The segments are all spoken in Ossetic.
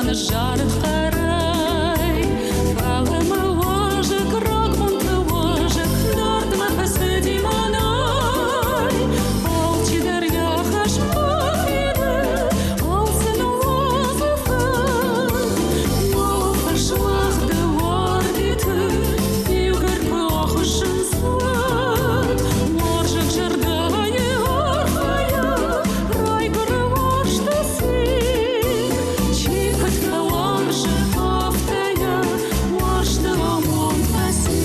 Ныззарыд хъӕрӕй. Фӕлӕ мӕ уазӕг, рагбонты уазӕг, дардмӕ фӕцыди мӕнӕй. Алчидӕр йӕ хӕс бафиды, алцы ныууадзы фӕд. Уал фӕсуагъды уардиты иугӕр куы ахуыссынц, уӕд уарзӕг зӕрдӕйы арфӕйӕ райгуыры уарзты цин. Чи куыд фӕуарзы, афтӕ йӕ уарзты амонд фӕци.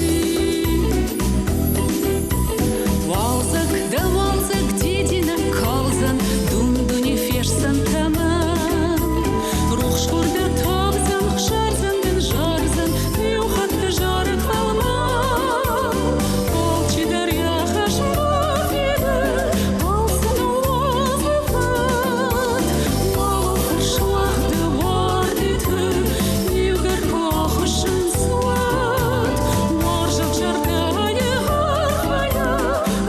Уалдзӕг дӕ уалдзӕг дидинӕг калдзӕн, дун-дуне фестдзӕн тӕмӕн. Рухс хур дӕ тавдзӕн, хсӕрдзӕн дын зардзӕн, иу хатт зарӕг фӕлмӕн. Алчидӕр йӕ хӕс бафиды, алцы ныууадзы фӕд. Уал фӕсуагъды уардиты иугӕр куы ахуыссынц, уӕд уарзӕг зӕрдӕйы арфӕйӕ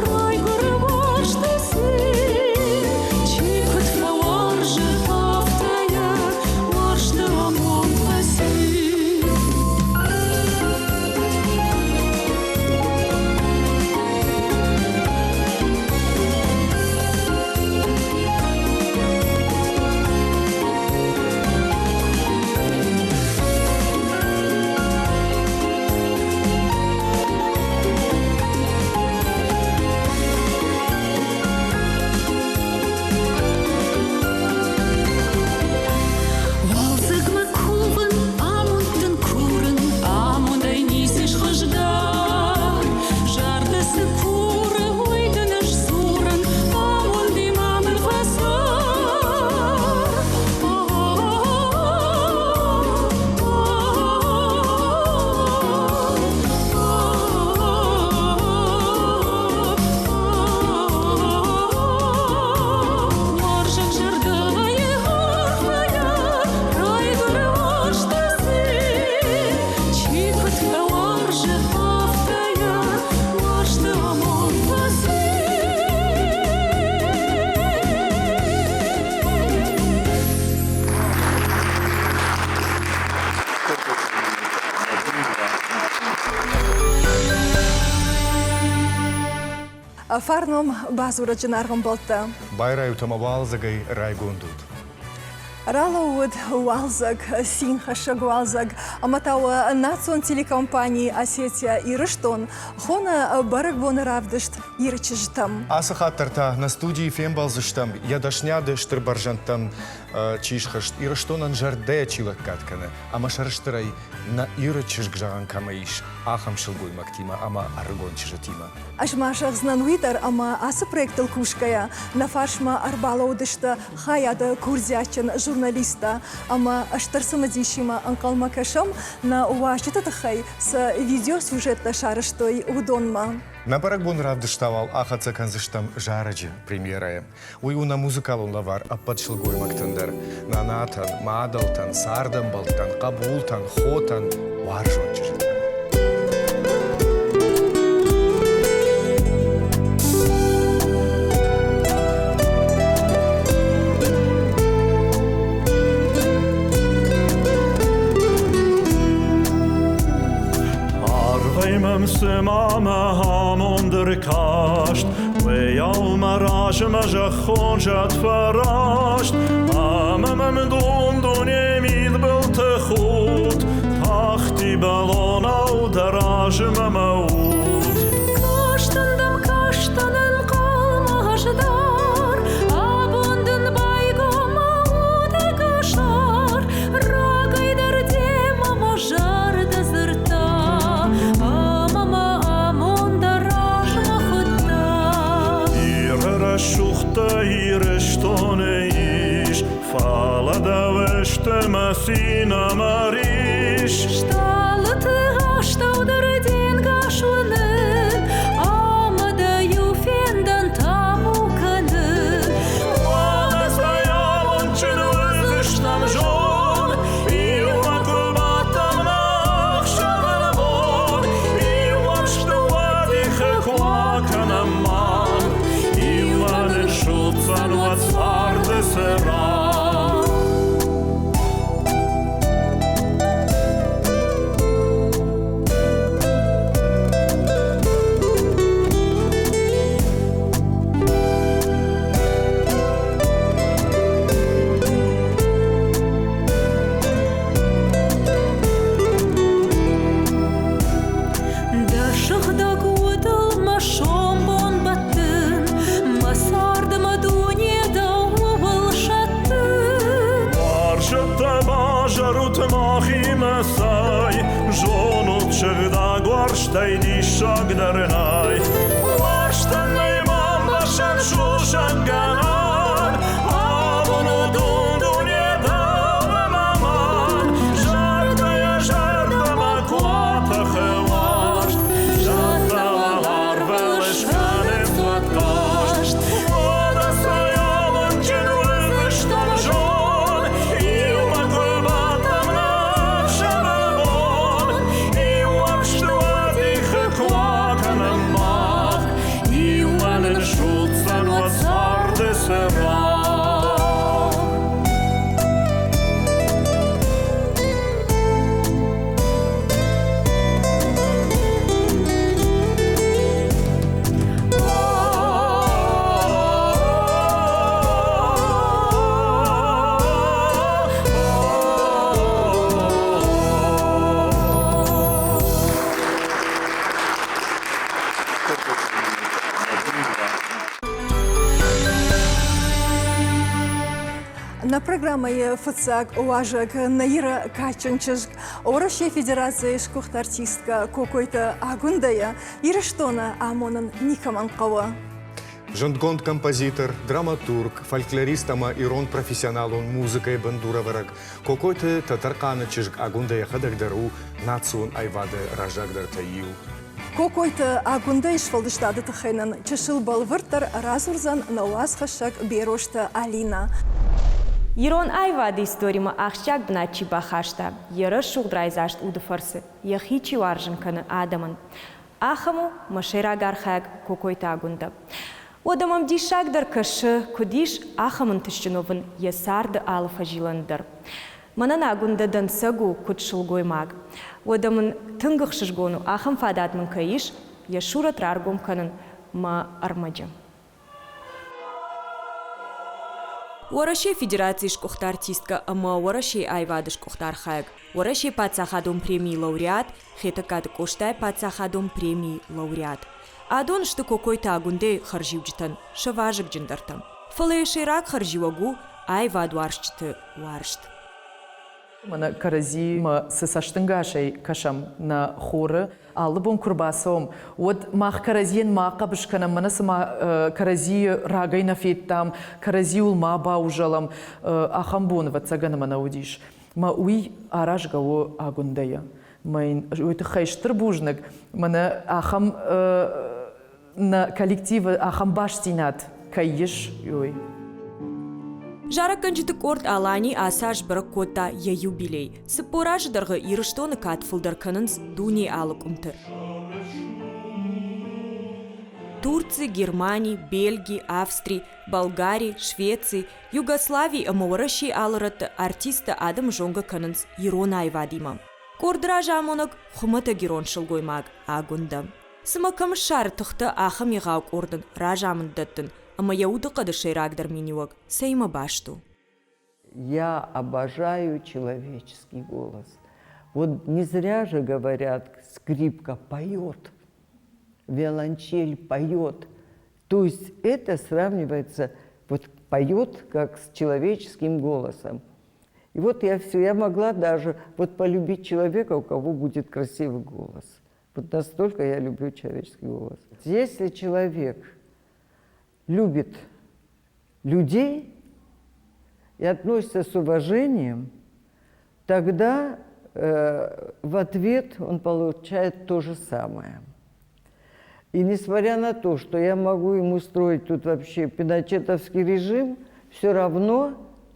райгуыры уарзты цин. Чи куыд фӕуарзы, афтӕ йӕ уарзты амонд фӕци. Уалдзӕгмӕ кувын, амонд дын курын, амондӕй ницы схуыздӕр. Зӕрдӕ цы куры, уый дын ӕз дзурын, амондимӕ мын фӕцӕр. Уарзӕг зӕрдӕйы арфӕйӕ райгуыры уарзты цин. Чи куыд фӕуарзы, афтӕ йӕ уарзты амонд фӕци. Фарном бадзурӕджы наргъӕмбӕлттӕ. Байрайут ӕмӕ уалдзӕгӕй райгонд ут. Ралӕууыд уалдзӕг, цинхӕссӕг уалдзӕг, ӕмӕ та уӕ национ телекомпани Осетия Ирыстон хоны бӕрӕгбоны равдыст Иры чызджытӕм. Ацы хатт дӕр та нӕ студийы фембӕлдзыстӕм йӕ дӕсниады стыр бӕрзӕндтӕм чи схызт, Ирыстонӕн зӕрдӕйӕ чи лӕггад кӕны ӕмӕ сӕрыстырӕй нӕ Иры чызг зӕгъӕн кӕмӕ ис, ахӕм сылгоймӕгтимӕ ӕмӕ ӕрыгон чызджытимӕ. Ӕз ма зӕгъдзынӕн уый дӕр, ӕмӕ ацы проектыл кусгӕйӕ, нӕ фарсмӕ ӕрбалӕууыдысты хайады курдиатджын журналисттӕ ӕмӕ стыр цымыдисимӕ ӕнхъӕлмӕ кӕсӕм, нӕ уазджыты тыххӕй цы видеосюжеттӕ сарӕзтой, уыдонмӕ. Нӕ бӕрӕгбон равдыста уал ахӕццӕ кӕндзыстӕм зарӕджы премьерӕйы. Уый у нӕ музыкалон лӕвар ӕппӕт сылгоймӕгтӕн дӕр, нанатӕн, мадӕлтӕн, цардӕмбӕлттӕн, хъӕбултӕн, хотӕн, уарзон чызджытӕн. Арвӕй мӕм цыма мӕ амонд ӕркаст, Уыйау мӕ размӕ зӕххон зӕд фӕраст, Ӕмӕ мӕм дун-дуне мидбылты худт, Тахти бӕлонау дӕ размӕ мӕ уд. Кастӕн дӕм, кастӕн ӕнхъӕлмӕ ӕз дӕр, Абон дын байгом мӕ удӕгасар, Рагӕй дӕр демӕ мӕ зӕрдӕ дзырдта, Ӕмӕ мӕ амонд размӕ хуыдта. Иры рӕсугъдтӕ Ирыстоны ис, Фӕлӕ дӕу сты мӕ цин ӕмӕ рис. Стъалыты астӕу дӕр де нгас уынын, Ӕмӕ дӕ иу фендӕн табу кӕнын. Уӕдӕ цӕй амондджын уыдзыстӕм, зон, Иумӕ куы бадтӕм ӕхсӕвы бон, Иу уарзты уадихы куы акӕнӕм мах, Иумӕ ныссудздзӕн уӕд царды цырагъ. Уарзӕттӕ базарут махимӕ цай, Зонут сыгъдӕг уарзтӕй диссагдӕр нӕй. Уарзтӕн нӕй бамбӕхсӕн сусӕггӕнӕн, Абон у дун-дуне дӕу ӕмӕ мӕн. Зӕрдӕйӕ зӕрдӕмӕ куы атӕхы уарзт, Зӕдтӕ уӕларвыл ыскӕнынц уӕд хъазт. Уӕдӕ цӕй амондджын уыдзыстӕм, зон, Иумӕ куы бадӕм нӕ ӕхсӕвы бон, Иу уарзты уӕд ихы куы акӕнӕм мах, Иумӕ нын судздзӕн уӕд царды цырагъ. Нӕ программӕйы фыццаг уазӕг Наира кадджын чызг, Уӕрӕсейы Федерацийы сгуыхт артисткӕ Кокойты Агуындӕйы Ирыстоны амонын никӕмӕн хъӕуы. Зындгонд композитор, драматург, фольклорист ӕмӕ ирон профессионалон музыкӕйы бындурӕвӕрӕг Кокойты Тӕтӕрхъаны чызг Агуындӕ йӕхӕдӕг дӕр у национ аивады раззагдӕртӕй иу. Кокойты Агуындӕйы сфӕлдыстады тыххӕй нын чысыл бӕлвырддӕр радзурдзӕн нӕ уацхӕссӕг Берозты Алинӕ. Ирон аивады историмӕ ахсджиаг бынат чи бахаста, йӕ рӕсугъд райдзаст уды фӕрцы йӕхи чи уарзын кӕны адӕмӕн, ахӕм у мӕ сӕйраг архайӕг Кокойты Агуындӕ. Уӕдӕ мӕм диссаг дӕр кӕсы, куыд ис ахӕм ӕнтыстджын уӕвын йӕ царды алы фӕзилӕны дӕр. Мӕнӕн Агуындӕ дӕнцӕг у куыд сылгоймаг. Уӕдӕ мын тынг ӕхсызгон у, ахӕм фадат мын кӕй ис, йӕ сурӕт раргом кӕнын мӕ ӕрмӕджы. Уӕрӕсейы Федерацийы сгуыхт артисткӕ ӕмӕ Уӕрӕсейы аивады сгуыхт архайӕг, Уӕрӕсейы паддзахадон премийы лауреат, Хетӕгкаты Къостайы паддзахадон премийы лауреат. Адон сты Кокойты Агуындӕйы хӕрзиуджытӕн сӕ вазыгджындӕртӕ. Фӕлӕ йӕ сӕйраг хӕрзиуӕг у аивадуарзджыты уарзт. Мӕнӕ кӕрӕдзимӕ цы цӕстӕнгасӕй кӕсӕм нӕ хоры, алы бон куы рбацӕуӕм, уӕд мах кӕрӕдзийӕн ма хъӕбыс кӕнӕм, мӕнӕ цыма кӕрӕдзийы рагӕй нӕ федтам, кӕрӕдзиуыл ма баузӕлӕм, ахӕм бон, ӕвӕццӕгӕн, ӕмӕ нӕ уыдис. Мӕ уый аразгӕ у Агуындӕйӕ. Мӕ йын уый тыххӕй стыр бузныг, мӕнӕ ахӕм нӕ коллективы ахӕм бастдзинад кӕй ис, уый. Зарӕггӕнджыты къорд Алани ацы аз бӕрӕг кодта йӕ юбилей. 40 азы дӕргъы Ирыстоны кад фылдӕр кӕнынц дунейы алы къуымты. Турци, Германи, Бельги, Австри, Болгари, Швеци, Югослави ӕмӕ Уӕрӕсейы алы рӕтты артисттӕ адӕмы зонгӕ кӕнынц ирон аивадимӕ. Къорды разамонӕг хуымӕтӕг ирон сылгоймаг Агуындӕ. Цымӕ кӕм ссары тыхтӕ ахӕм егъау къордӕн разамынд дӕттын ӕмӕ йӕ удыхъӕды сӕйрагдӕр миниуӕг цӕимӕ баст у? Я обожаю человеческий голос. Вот не зря же говорят, скрипка поет, виолончель поет. То есть это сравнивается, вот поет как с человеческим голосом. И вот я все, я могла даже вот полюбить человека, у кого будет красивый голос. Вот настолько я люблю человеческий голос. Если человек любит людей и относится с уважением, тогда в ответ он получает то же самое. И несмотря на то, что я могу ему устроить тут вообще пиночетовский режим, все равно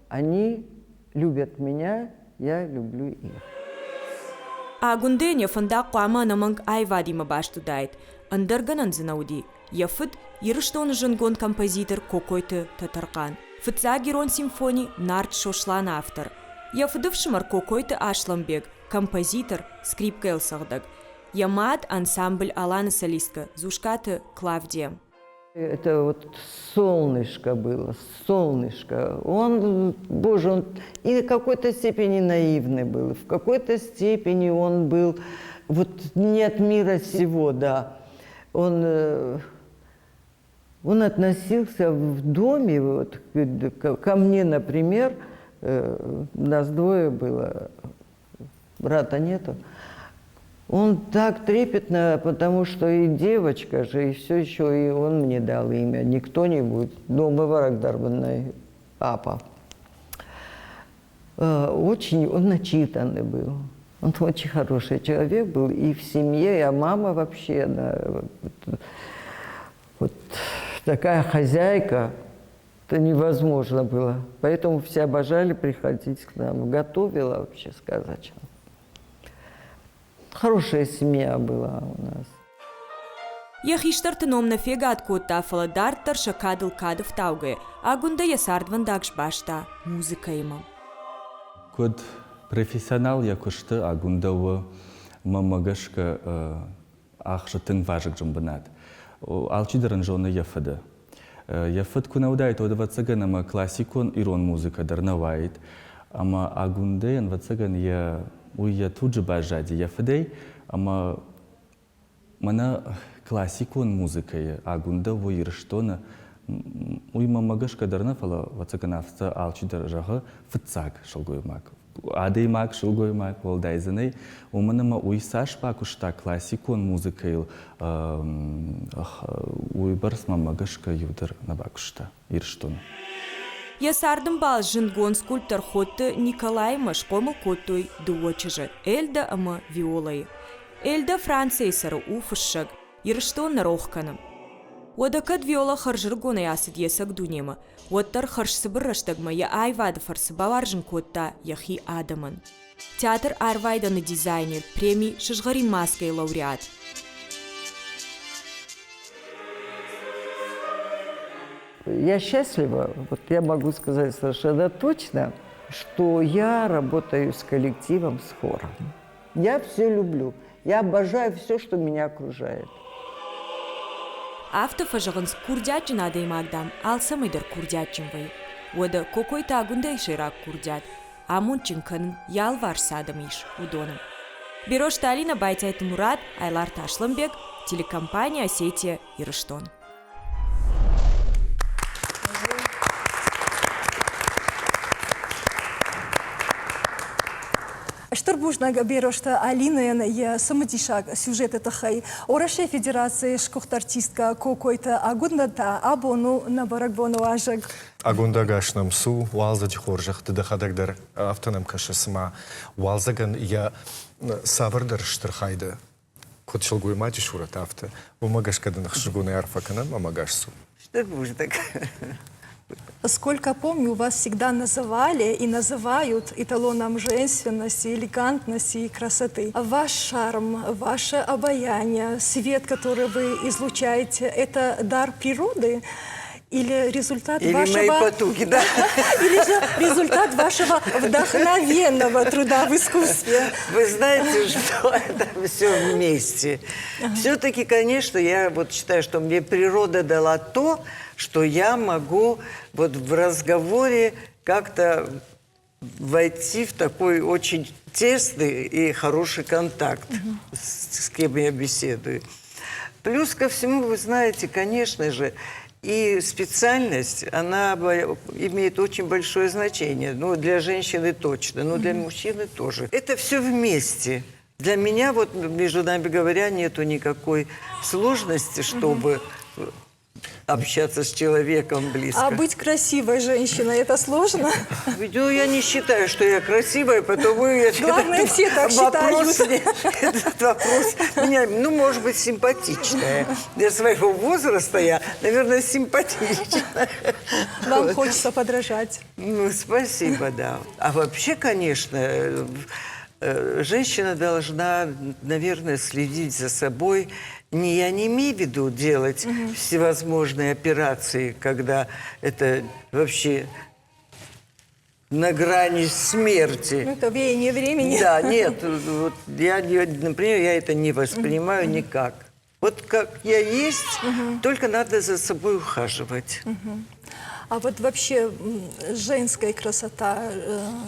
они любят меня, я люблю их. Агуындӕйӕн йӕ фӕндаг хъуамӕ ӕнӕмӕнг аивадимӕ баст уыдаид, ӕндӕр гӕнӕн дзы нӕ уыди. Йӕ фыд, Ирыстоны зындгонд композитор Кокойты Тӕтӕрхъан, фыццаг ирон симфони Нарт Сослан-ы автор. Йӕ фыдыфсымӕр Кокойты Аслӕнбег, композитор, скрипкӕйыл цӕгъдӕг. Йӕ мад ансамбль Алан-ы солисткӕ Дзускаты Клавдия. Это вот солнышко было, солнышко. Он, боже, он и в какой-то степени наивный был, в какой-то степени он был вот не от мира сего, да. Он, он относился в доме, вот, ко мне, например, Нас двое было, брата нету. Он так трепетно, потому что и девочка же, и все еще, и он мне дал имя, не кто-нибудь, но Варагдарбанный папа. Очень он начитанный был. Он очень хороший человек был и в семье, а мама вообще, она вот такая хозяйка, это невозможно было. Поэтому все обожали приходить к нам. Готовила вообще сказочно. Хорошая семья была у нас. Йӕ хистӕрты ном нӕ фегад кодта, фӕлӕ дарддӕр сӕ кадыл кад ӕфтаугӕ, Агуындӕ йӕ цардвӕндаг сбаста музыкӕимӕ. Куыд профессионал йӕ куысты Агуындӕ у, мӕнмӕ гӕсгӕ, ахсы тынг вазыгджын бынат. Алчидӕр ын зоны йӕ фыды. Йӕ фыд куы нӕ уыдаид, уӕд, ӕвӕццӕгӕн, ӕмӕ классикон ирон музыкӕ дӕр нӕ уаид. Ӕмӕ Агуындӕйӕн, ӕвӕццӕгӕн, йӕ уый йӕ туджы баззади йӕ фыдӕй, ӕмӕ мӕнӕ классикон музыкӕйы Агуындӕ у Ирыстоны, уый мӕнмӕ гӕсгӕ дӕр нӕ, фӕлӕ, ӕвӕццӕгӕн, афтӕ алчидӕр зӕгъы, фыццаг сылгоймаг. Адӕймаг, сылгоймаг уӕлдай дзы нӕй, уымӕн ӕмӕ уый цас бакуыста классикон музыкӕйыл, уыйбӕрц мӕнмӕ гӕсгӕ иу дӕр нӕ бакуыста Ирыстоны. Йӕ цардӕмбал зындгонд скульптор Ходты Николаимӕ схъомыл кодтой дыууӕ чызджы, Эльдӕ ӕмӕ Виолӕйы. Эльдӕ Францийы цӕры, у фыссӕг. Ирыстон нӕ рох кӕны. Уӕдӕ кӕд Виола хӕрзрыгонӕй ацыд йе цӕг дунемӕ, уӕддӕр хӕрзцыбыр рӕстӕгмӕ йӕ аивады фӕрцы бауарзын кодта йӕхи адӕмӕн. Театр Арвайдӕны дизайнер, преми «Сызгъӕрин маскӕ-йы лауреат. Я счастлива, вот я могу сказать совершенно точно, что я работаю с коллективом, с хором. Я все люблю. Я обожаю все, что меня окружает. Афтӕ фӕзӕгъынц, курдиатджын адӕймаг, дам, алцӕмӕй дӕр курдиатджын вӕййы. Уӕдӕ Кокойты Агуындӕйы сӕйраг курдиат амондджын кӕнын йӕ алыварс цы адӕм ис, уыдоны. Берозты Алинӕ, Байтайты Мурат, Айларты Аслӕнбег, телекомпания «Осетия, Ирыстон». Стыр бузныг Берозты Алинӕйӕн йӕ цымыдисаг сюжеты тыххӕй. Уӕрӕсейы Федерацийы сгуыхт артисткӕ Кокойты Агуындӕ та абон у нӕ бӕрӕгбоны уазӕг. Агуындӕгас нӕм цу, уалдзӕджы хорзӕхты дӕхӕдӕг дӕр афтӕ нӕм кӕсы, цыма уалдзӕгӕн йӕ цавӕрдӕр стыр хай дӕ. Куыд сылгоймаджы сурӕт, афтӕ. Уымӕ гӕсгӕ дын ӕхсызгонӕй арфӕ кӕнӕм ӕмӕ гас цу. Стыр бузныг. Сколько помню, вас всегда называли и называют эталоном женственности, элегантности и красоты. Ваш шарм, ваше обаяние, свет, который вы излучаете, это дар природы или результат Или вашего... мои потуги, да. Или же результат вашего вдохновенного труда в искусстве. Вы знаете, что это все вместе. Все-таки, конечно, я вот считаю, что мне природа дала то, что я могу вот в разговоре как-то войти в такой очень тесный и хороший контакт с кем я беседую. Плюс ко всему, вы знаете, конечно же, и специальность, она имеет очень большое значение. Ну, для женщины точно, но для мужчины тоже. Это все вместе. Для меня, вот между нами говоря, нету никакой сложности, чтобы общаться с человеком близко. А быть красивой женщиной – это сложно? Ну, я не считаю, что я красивая, потому я... Главное, все так вопрос, считают. Этот вопрос меня, ну, может быть, симпатичная. Для своего возраста я, наверное, симпатичная. Вам хочется подражать. Ну, спасибо, да. А вообще, конечно, женщина должна, наверное, следить за собой. Не, я не имею в виду делать всевозможные операции, когда это вообще на грани смерти. Ну, это веяние времени. Да, нет, вот я, например, я это не воспринимаю никак. Вот как я есть, только надо за собой ухаживать. А вот вообще женская красота,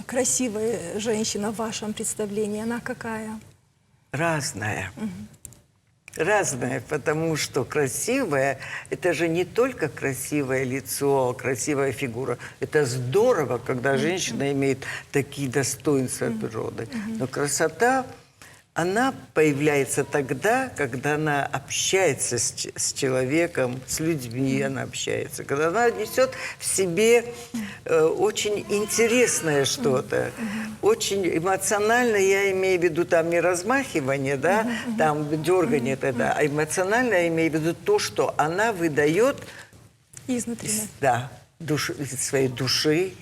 красивая женщина в вашем представлении, она какая? Разная. Разное, потому что красивое – это же не только красивое лицо, красивая фигура. Это здорово, когда женщина имеет такие достоинства природы. Но красота, она появляется тогда, когда она общается с человеком, с людьми она общается, когда она несет в себе очень интересное что-то, очень эмоционально, я имею в виду там не размахивание, да, там дергание тогда, а эмоционально я имею в виду то, что она выдает Изнутри. Да, из своей души,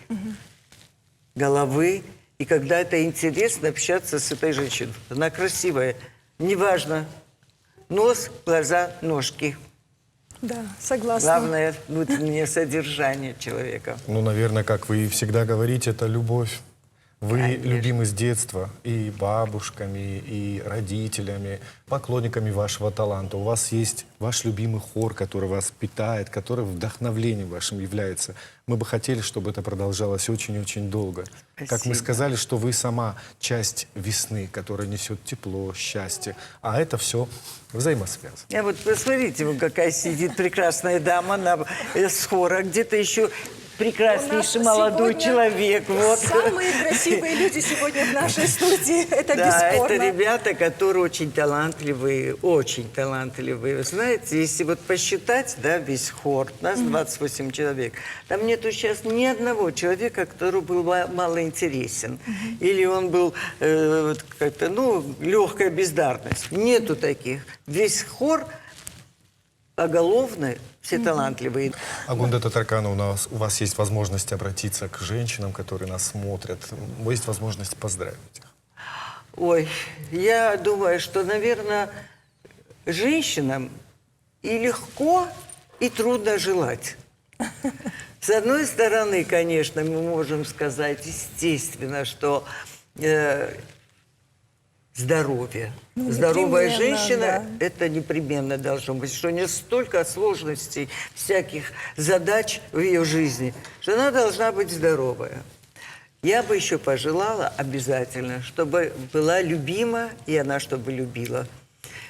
головы. И когда это интересно общаться с этой женщиной. Она красивая. Неважно. Нос, глаза, ножки. Да, согласна. Главное внутреннее содержание человека. Ну, наверное, как вы всегда говорите, это любовь. Вы Конечно. любимы с детства и бабушками, и родителями, поклонниками вашего таланта. У вас есть ваш любимый хор, который вас питает, который вдохновлением вашим является. Мы бы хотели, чтобы это продолжалось очень-очень долго. Как мы Спасибо. сказали, что вы сама часть весны, которая несет тепло, счастье. А это все взаимосвязано. Я вот посмотрите, вот какая сидит прекрасная дама с хора, где-то еще прекраснейший У нас молодой сегодня человек. Вот. Самые красивые люди сегодня в нашей студии. Это Да, бесспорно. это ребята, которые очень талантливые, очень талантливые. Вы знаете, если вот посчитать, да, весь хор, нас 28 человек, там нету сейчас ни одного человека, который был малоинтересен. Или он был вот как-то, ну, легкая бездарность. Нету таких. Весь хор поголовно, все талантливые. Агунда Татаркановна, у вас есть возможность обратиться к женщинам, которые нас смотрят. Есть возможность поздравить их. Ой, я думаю, что, наверное, женщинам и легко, и трудно желать. С одной стороны, конечно, мы можем сказать, естественно, что здоровье. Здоровая Непременно, женщина, да. это непременно должно быть, что у нее столько сложностей, всяких задач в ее жизни, что она должна быть здоровая. Я бы еще пожелала обязательно, чтобы была любима, и она чтобы любила.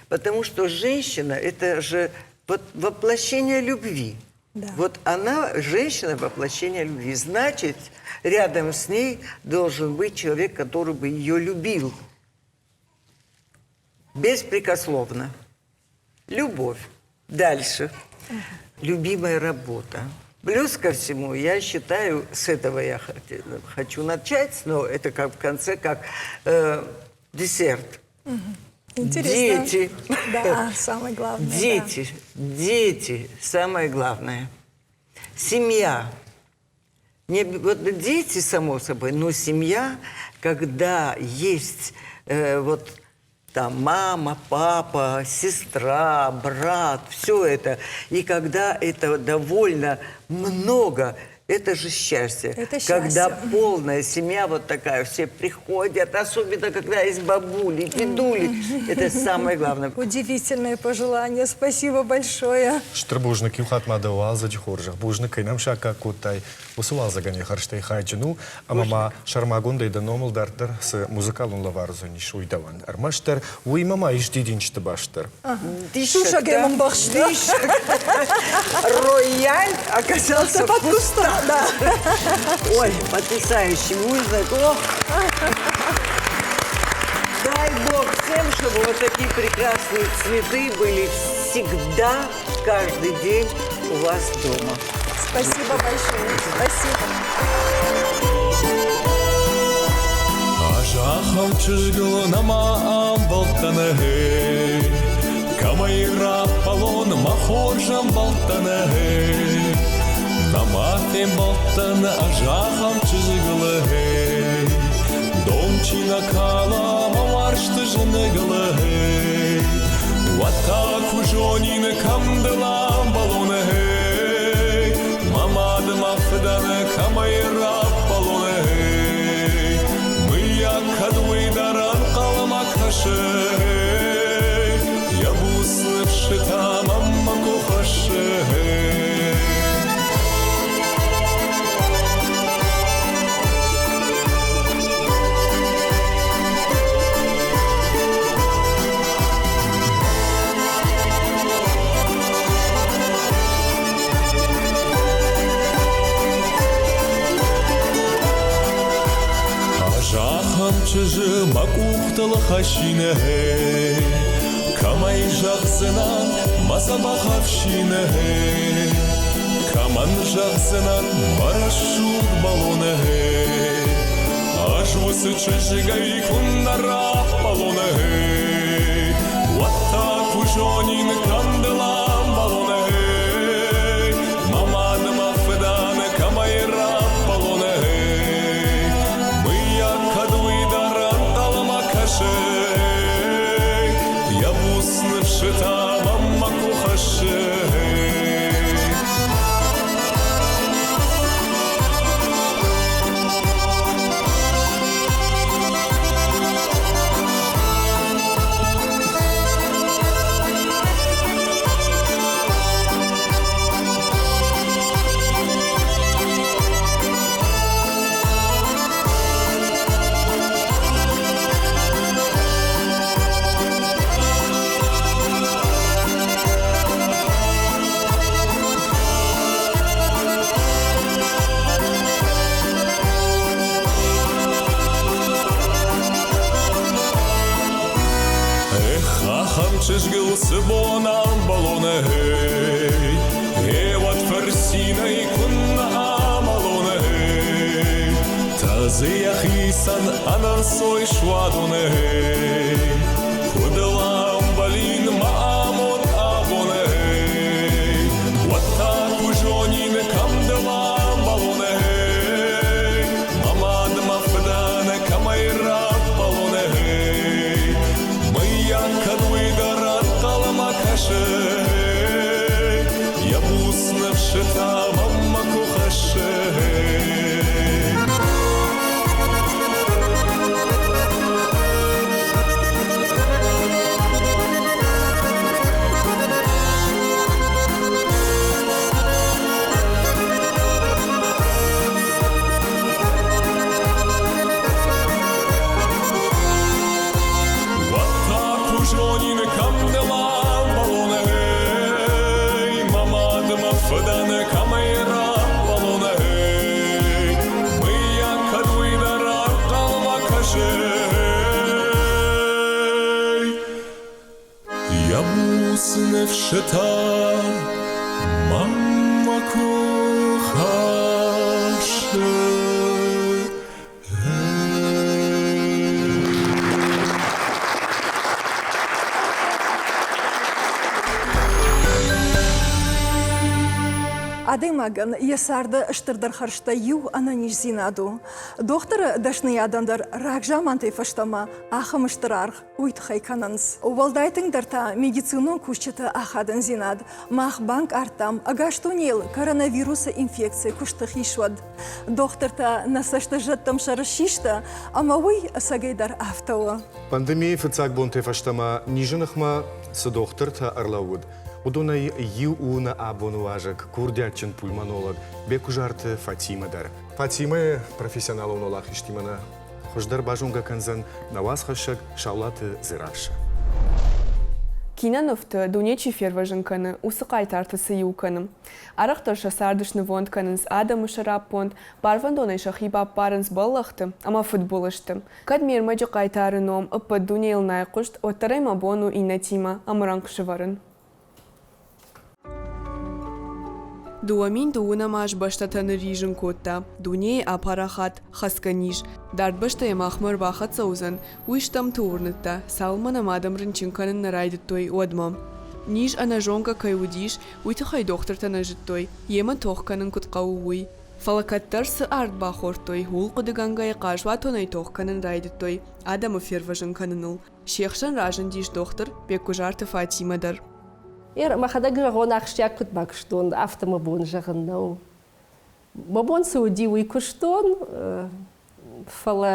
Потому что женщина — это же воплощение любви. Вот она, женщина, воплощение любви. Значит, рядом с ней должен быть человек, который бы ее любил. Беспрекословно. Любовь. Дальше. Любимая работа. Плюс ко всему, я считаю, с этого я хочу начать, но это как в конце, как десерт. Интересно. Дети. Да, самое главное. Да. Дети. Дети. Самое главное. Семья. Не, вот дети, само собой, но семья, когда есть вот там мама, папа, сестра, брат, все это. И когда это довольно много, это же счастье. Это Когда счастье. полная семья вот такая, все приходят, особенно когда есть бабули, дедули. Это самое главное. Удивительное пожелание. Спасибо большое. Стыр бузныг, иу хатт ма дӕ уалдзӕджы хорзӕх. Бузныг, кӕй нӕм саккаг кодтай уыцы уалдзӕгӕн йӕ хӕрзтӕй хайджын у, ӕмӕ ма сӕрмагондӕй дӕ номыл дарддӕр цы музыкалон лӕвар уыдзӕнис, уый дӕуӕн. Ӕрмӕстдӕр уыимӕ ма ис дидинджыты баст дӕр. Сусӕгӕй мын бахста. Рояль оказался Под кустом, да. Ой, потрясающий музык. Ох. Дай Бог всем, чтобы вот такие прекрасные цветы были всегда, каждый день у вас дома. Спасибо большое. Спасибо. Азӕххыл чызгыл нӕма амбӕлдтӕн, гъей. Кӕмӕй раппӕлон мӕ хорз ӕмбӕлттӕн, гъей. Нӕма фембӕлдтӕн ӕз ахӕм чызгыл, гъей. Дон чи нӕ кала мӕ уарзты зынгыл, гъей. Уӕд та куы зонин, кӕм дыл амбӕлон, гъей. Мӕ мад, мӕ фыдӕн кӕмӕй раппӕлон, гъей. Мыййаг кӕд уый дӕр ӕнхъӕлмӕ кӕсы, гъей. Йӕ буц ныфсытӕ мӕнмӕ куы хӕссы, гъей. Ахӕм чызджы мӕ къухтыл хӕссин, гъей. Кӕмӕй зӕгъдзынӕн мӕ дзӕбӕх ӕфсин, гъей. Кӕмӕн зӕгъдзынӕн мӕ рӕсугъд бӕлон, гъей. Ӕз уыцы чызгӕй куыннӕ раппӕлон, гъей. Уӕд та куы зонин, кӕм дыл амбӕлон, гъей. Мӕ мад мӕ фыдӕн кӕмӕй раппӕлон, гъей. Мыййаг, кӕд уый дӕр ӕнхъӕлмӕ кӕсы, йӕ буц ныфсытӕ мӕм куы хӕссы. Эх, ахӕм чызгыл цы бон амбӕлон, эй, Гъеуӕд фырцинӕй куыннӕ амӕлон, эй. Тӕдзы йӕхицӕн ӕнӕнцой суадон, эй. Куыд ыл амбӕлин мӕ амонд абон, эй. Уӕд та куы зонин, кӕм дыл амбӕлон, эй. Мӕ мад, мӕ фыдӕн кӕмӕй раппӕлон, эй. Мыййаг, кӕд уый дӕр ӕнхъӕлмӕ кӕсы, йӕ буц ныфсытӕ мӕм куы хӕссы. Уӕд та куы зонин, кӕм дыл амбӕлон, эй, мӕ мад, мӕ фыдӕн кӕмӕй раппӕлон, эй, мыййаг, кӕд уый дӕр ӕнхъӕлмӕ кӕсы, эй, йӕ буц ныфсытӕ мӕм куы хӕссы. Адӕймагӕн йӕ царды стырдӕр хӕрзтӕй иу ӕнӕниздзинад у. Дохтыры дӕсныйадӕн дӕр рагзамантӕй фӕстӕмӕ ахӕм стыр аргъ уый тыххӕй кӕнынц. Уӕлдай тынгдӕр та медицинон кусджыты ахадындзинад мах банкъардтам ӕгас дунейыл коронавирусы инфекци куы стых ис, уӕд. Дохтыртӕ нӕ цӕсты зӕдтӕм сӕр систы, ӕмӕ уый ӕцӕгӕйдӕр афтӕ у. Пандемийы фыццаг бонтӕй фӕстӕмӕ низы ныхмӕ цы дохтыртӕ ӕрлӕууыд, уыдонӕй иу у нӕ абоны уазӕг, курдиатджын пульмонолог Беккуызарты Фатимӕ дӕр. Фатимӕйы профессионалон уӕлахизтимӕ нӕ хуыздӕр базонгӕ кӕндзӕн нӕ уацхӕссӕг Саулаты Дзерассӕ. Кинонывты дуне чи фервӕзын кӕны, уыцы хъайтарты цы иу кӕны? Арӕхдӕр сӕ царды снывонд кӕнынц адӕмы сӕраппонд, барвӕндонӕй сӕхи баппарынц бӕллӕхты ӕмӕ фыдбылызты. Кӕд ме рмӕджы хъайтары ном ӕппӕт дунейыл нӕ айхъуыст, уӕддӕр ӕй мӕ бон у иннӕтимӕ ӕмрӕнхъ сӕвӕрын. 2012 аз бӕстӕтӕ нырризын кодта, дунейы апарахат хӕцгӕ низ. Дард бӕстӕйӕ махмӕ ӕрбахӕццӕ уыдзӕн, уый стӕмты уырныдта, цалынмӕ нӕм адӕм рынчын кӕнын нӕ райдыдтой, уӕдмӕ. Низ ӕнӕзонгӕ кӕй уыдис, уый тыххӕй дохтыртӕ нӕ зыдтой, йемӕ тох кӕнын куыд хъӕуы, уый. Фӕлӕ кӕддӕр цы ард бахордтой, ууыл хъуыдыгӕнгӕйӕ хъазуатонӕй тох кӕнын райдыдтой адӕмы фервӕзын кӕныныл. Се хсӕн разындис дохтыр Беккуызарты Фатимӕ дӕр. Мӕхӕдӕг зӕгъон, ахсджиаг куыд бакуыстон, афтӕ мӕ бон зӕгъын нӕу. Мӕ бон цы уыди, уый куыстон, фӕлӕ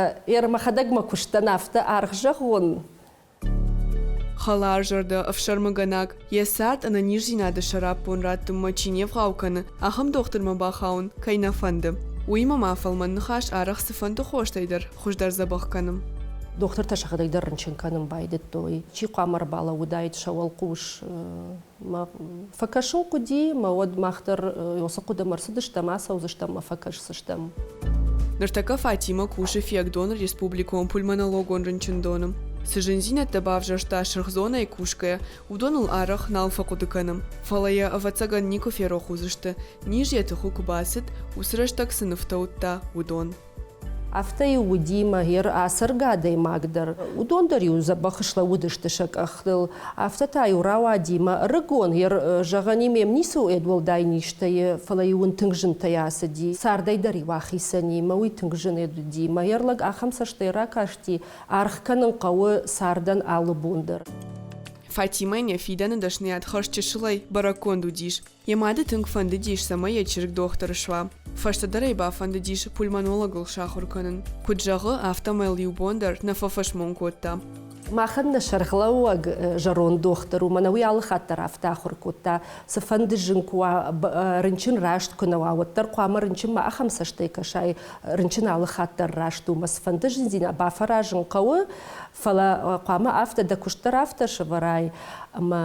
мӕхӕдӕг мӕ куыстӕн афтӕ аргъ зӕгъон. Хӕларзӕрдӕ, ӕфсӕрмыгӕнаг, йӕ цард ӕнӕниздзинады сӕраппонд раттынмӕ чи не вгъау кӕны, ахӕм дохтырмӕ бахауын кӕй нӕ фӕнды. Уыимӕ ма фӕлмӕн ныхас арӕх цыфӕнды хостӕй дӕр хуыздӕр дзӕбӕх кӕны. Дохтыртӕ сӕхӕдӕг дӕр рынчын кӕнын байдыдтой. Чи хъуамӕ ӕрбалӕууыдаид сӕ уӕлхъус? Мӕ фӕкӕсын хъуыди, мӕ уӕд мах дӕр уыцы хъуыдымӕ ӕрцыдыстӕм, ацӕудзыстӕм ӕмӕ фӕкӕсдзыстӕм. Ныртӕккӕ Фатимӕ кусы Фиагдоны республикон пульмонологон рынчындоны. Цы зындзинӕдтӕ бавзӕрста сырх зонӕйы кусгӕйӕ, уыдоныл арӕх нал фӕхъуыды кӕны. Фӕлӕ йӕ, ӕвӕццӕгӕн, никуы ферох уыдзысты, низ йӕ тыхы куы бацыд, уыцы рӕстӕг цы нывтӕ уыдта, уыдон. Афтӕ-иу уыди мӕгӕр ацӕргӕ адӕймаг дӕр. Уыдон дӕр-иу дзӕбӕх слӕууыдысты сӕ къӕхтыл. Афтӕ та-иу рауади мӕ ӕрыгон, йӕ зӕгъӕн ме ницы уӕд уӕлдай низтӕ, фӕлӕ-иу ын тынг зынтӕй ацыди. Цардӕй дӕр-иу ахицӕн и, мӕ уый тынг зын уыди. Мӕгӕр лӕг ахӕм цӕстӕй ракасти, аргъ кӕнын хъӕуы цардӕн алы бон дӕр. Фатимӕйӕн йӕ фидӕны дӕсныйад хӕрз чысылӕй бӕрӕггонд уыдис. Йӕ мады тынг фӕндыдис, цӕмӕй йӕ чызг дохтыр суа. Фӕстӕдӕр ӕй бафӕндыдис пульмонологыл сахуыр кӕнын. Куыд зӕгъы, афтӕмӕй йыл иу бон дӕр нӕ фӕфӕсмон кодта. Махӕн нӕ сӕргълӕууӕг зӕронд дохтыр у, мӕнӕ уый алы хатт дӕр афтӕ ахуыр кодта, цыфӕнды зын куы уа, рынчын раст куы нӕ уа, уӕддӕр хъуамӕ рынчынмӕ ахӕм цӕстӕй кӕсай, рынчын алы хатт дӕр раст у, мӕ цыфӕнды зындзинад бафӕразын хъӕуы, фӕлӕ хъуамӕ афтӕ дӕ куыст дӕр афтӕ сӕвӕрай, ӕмӕ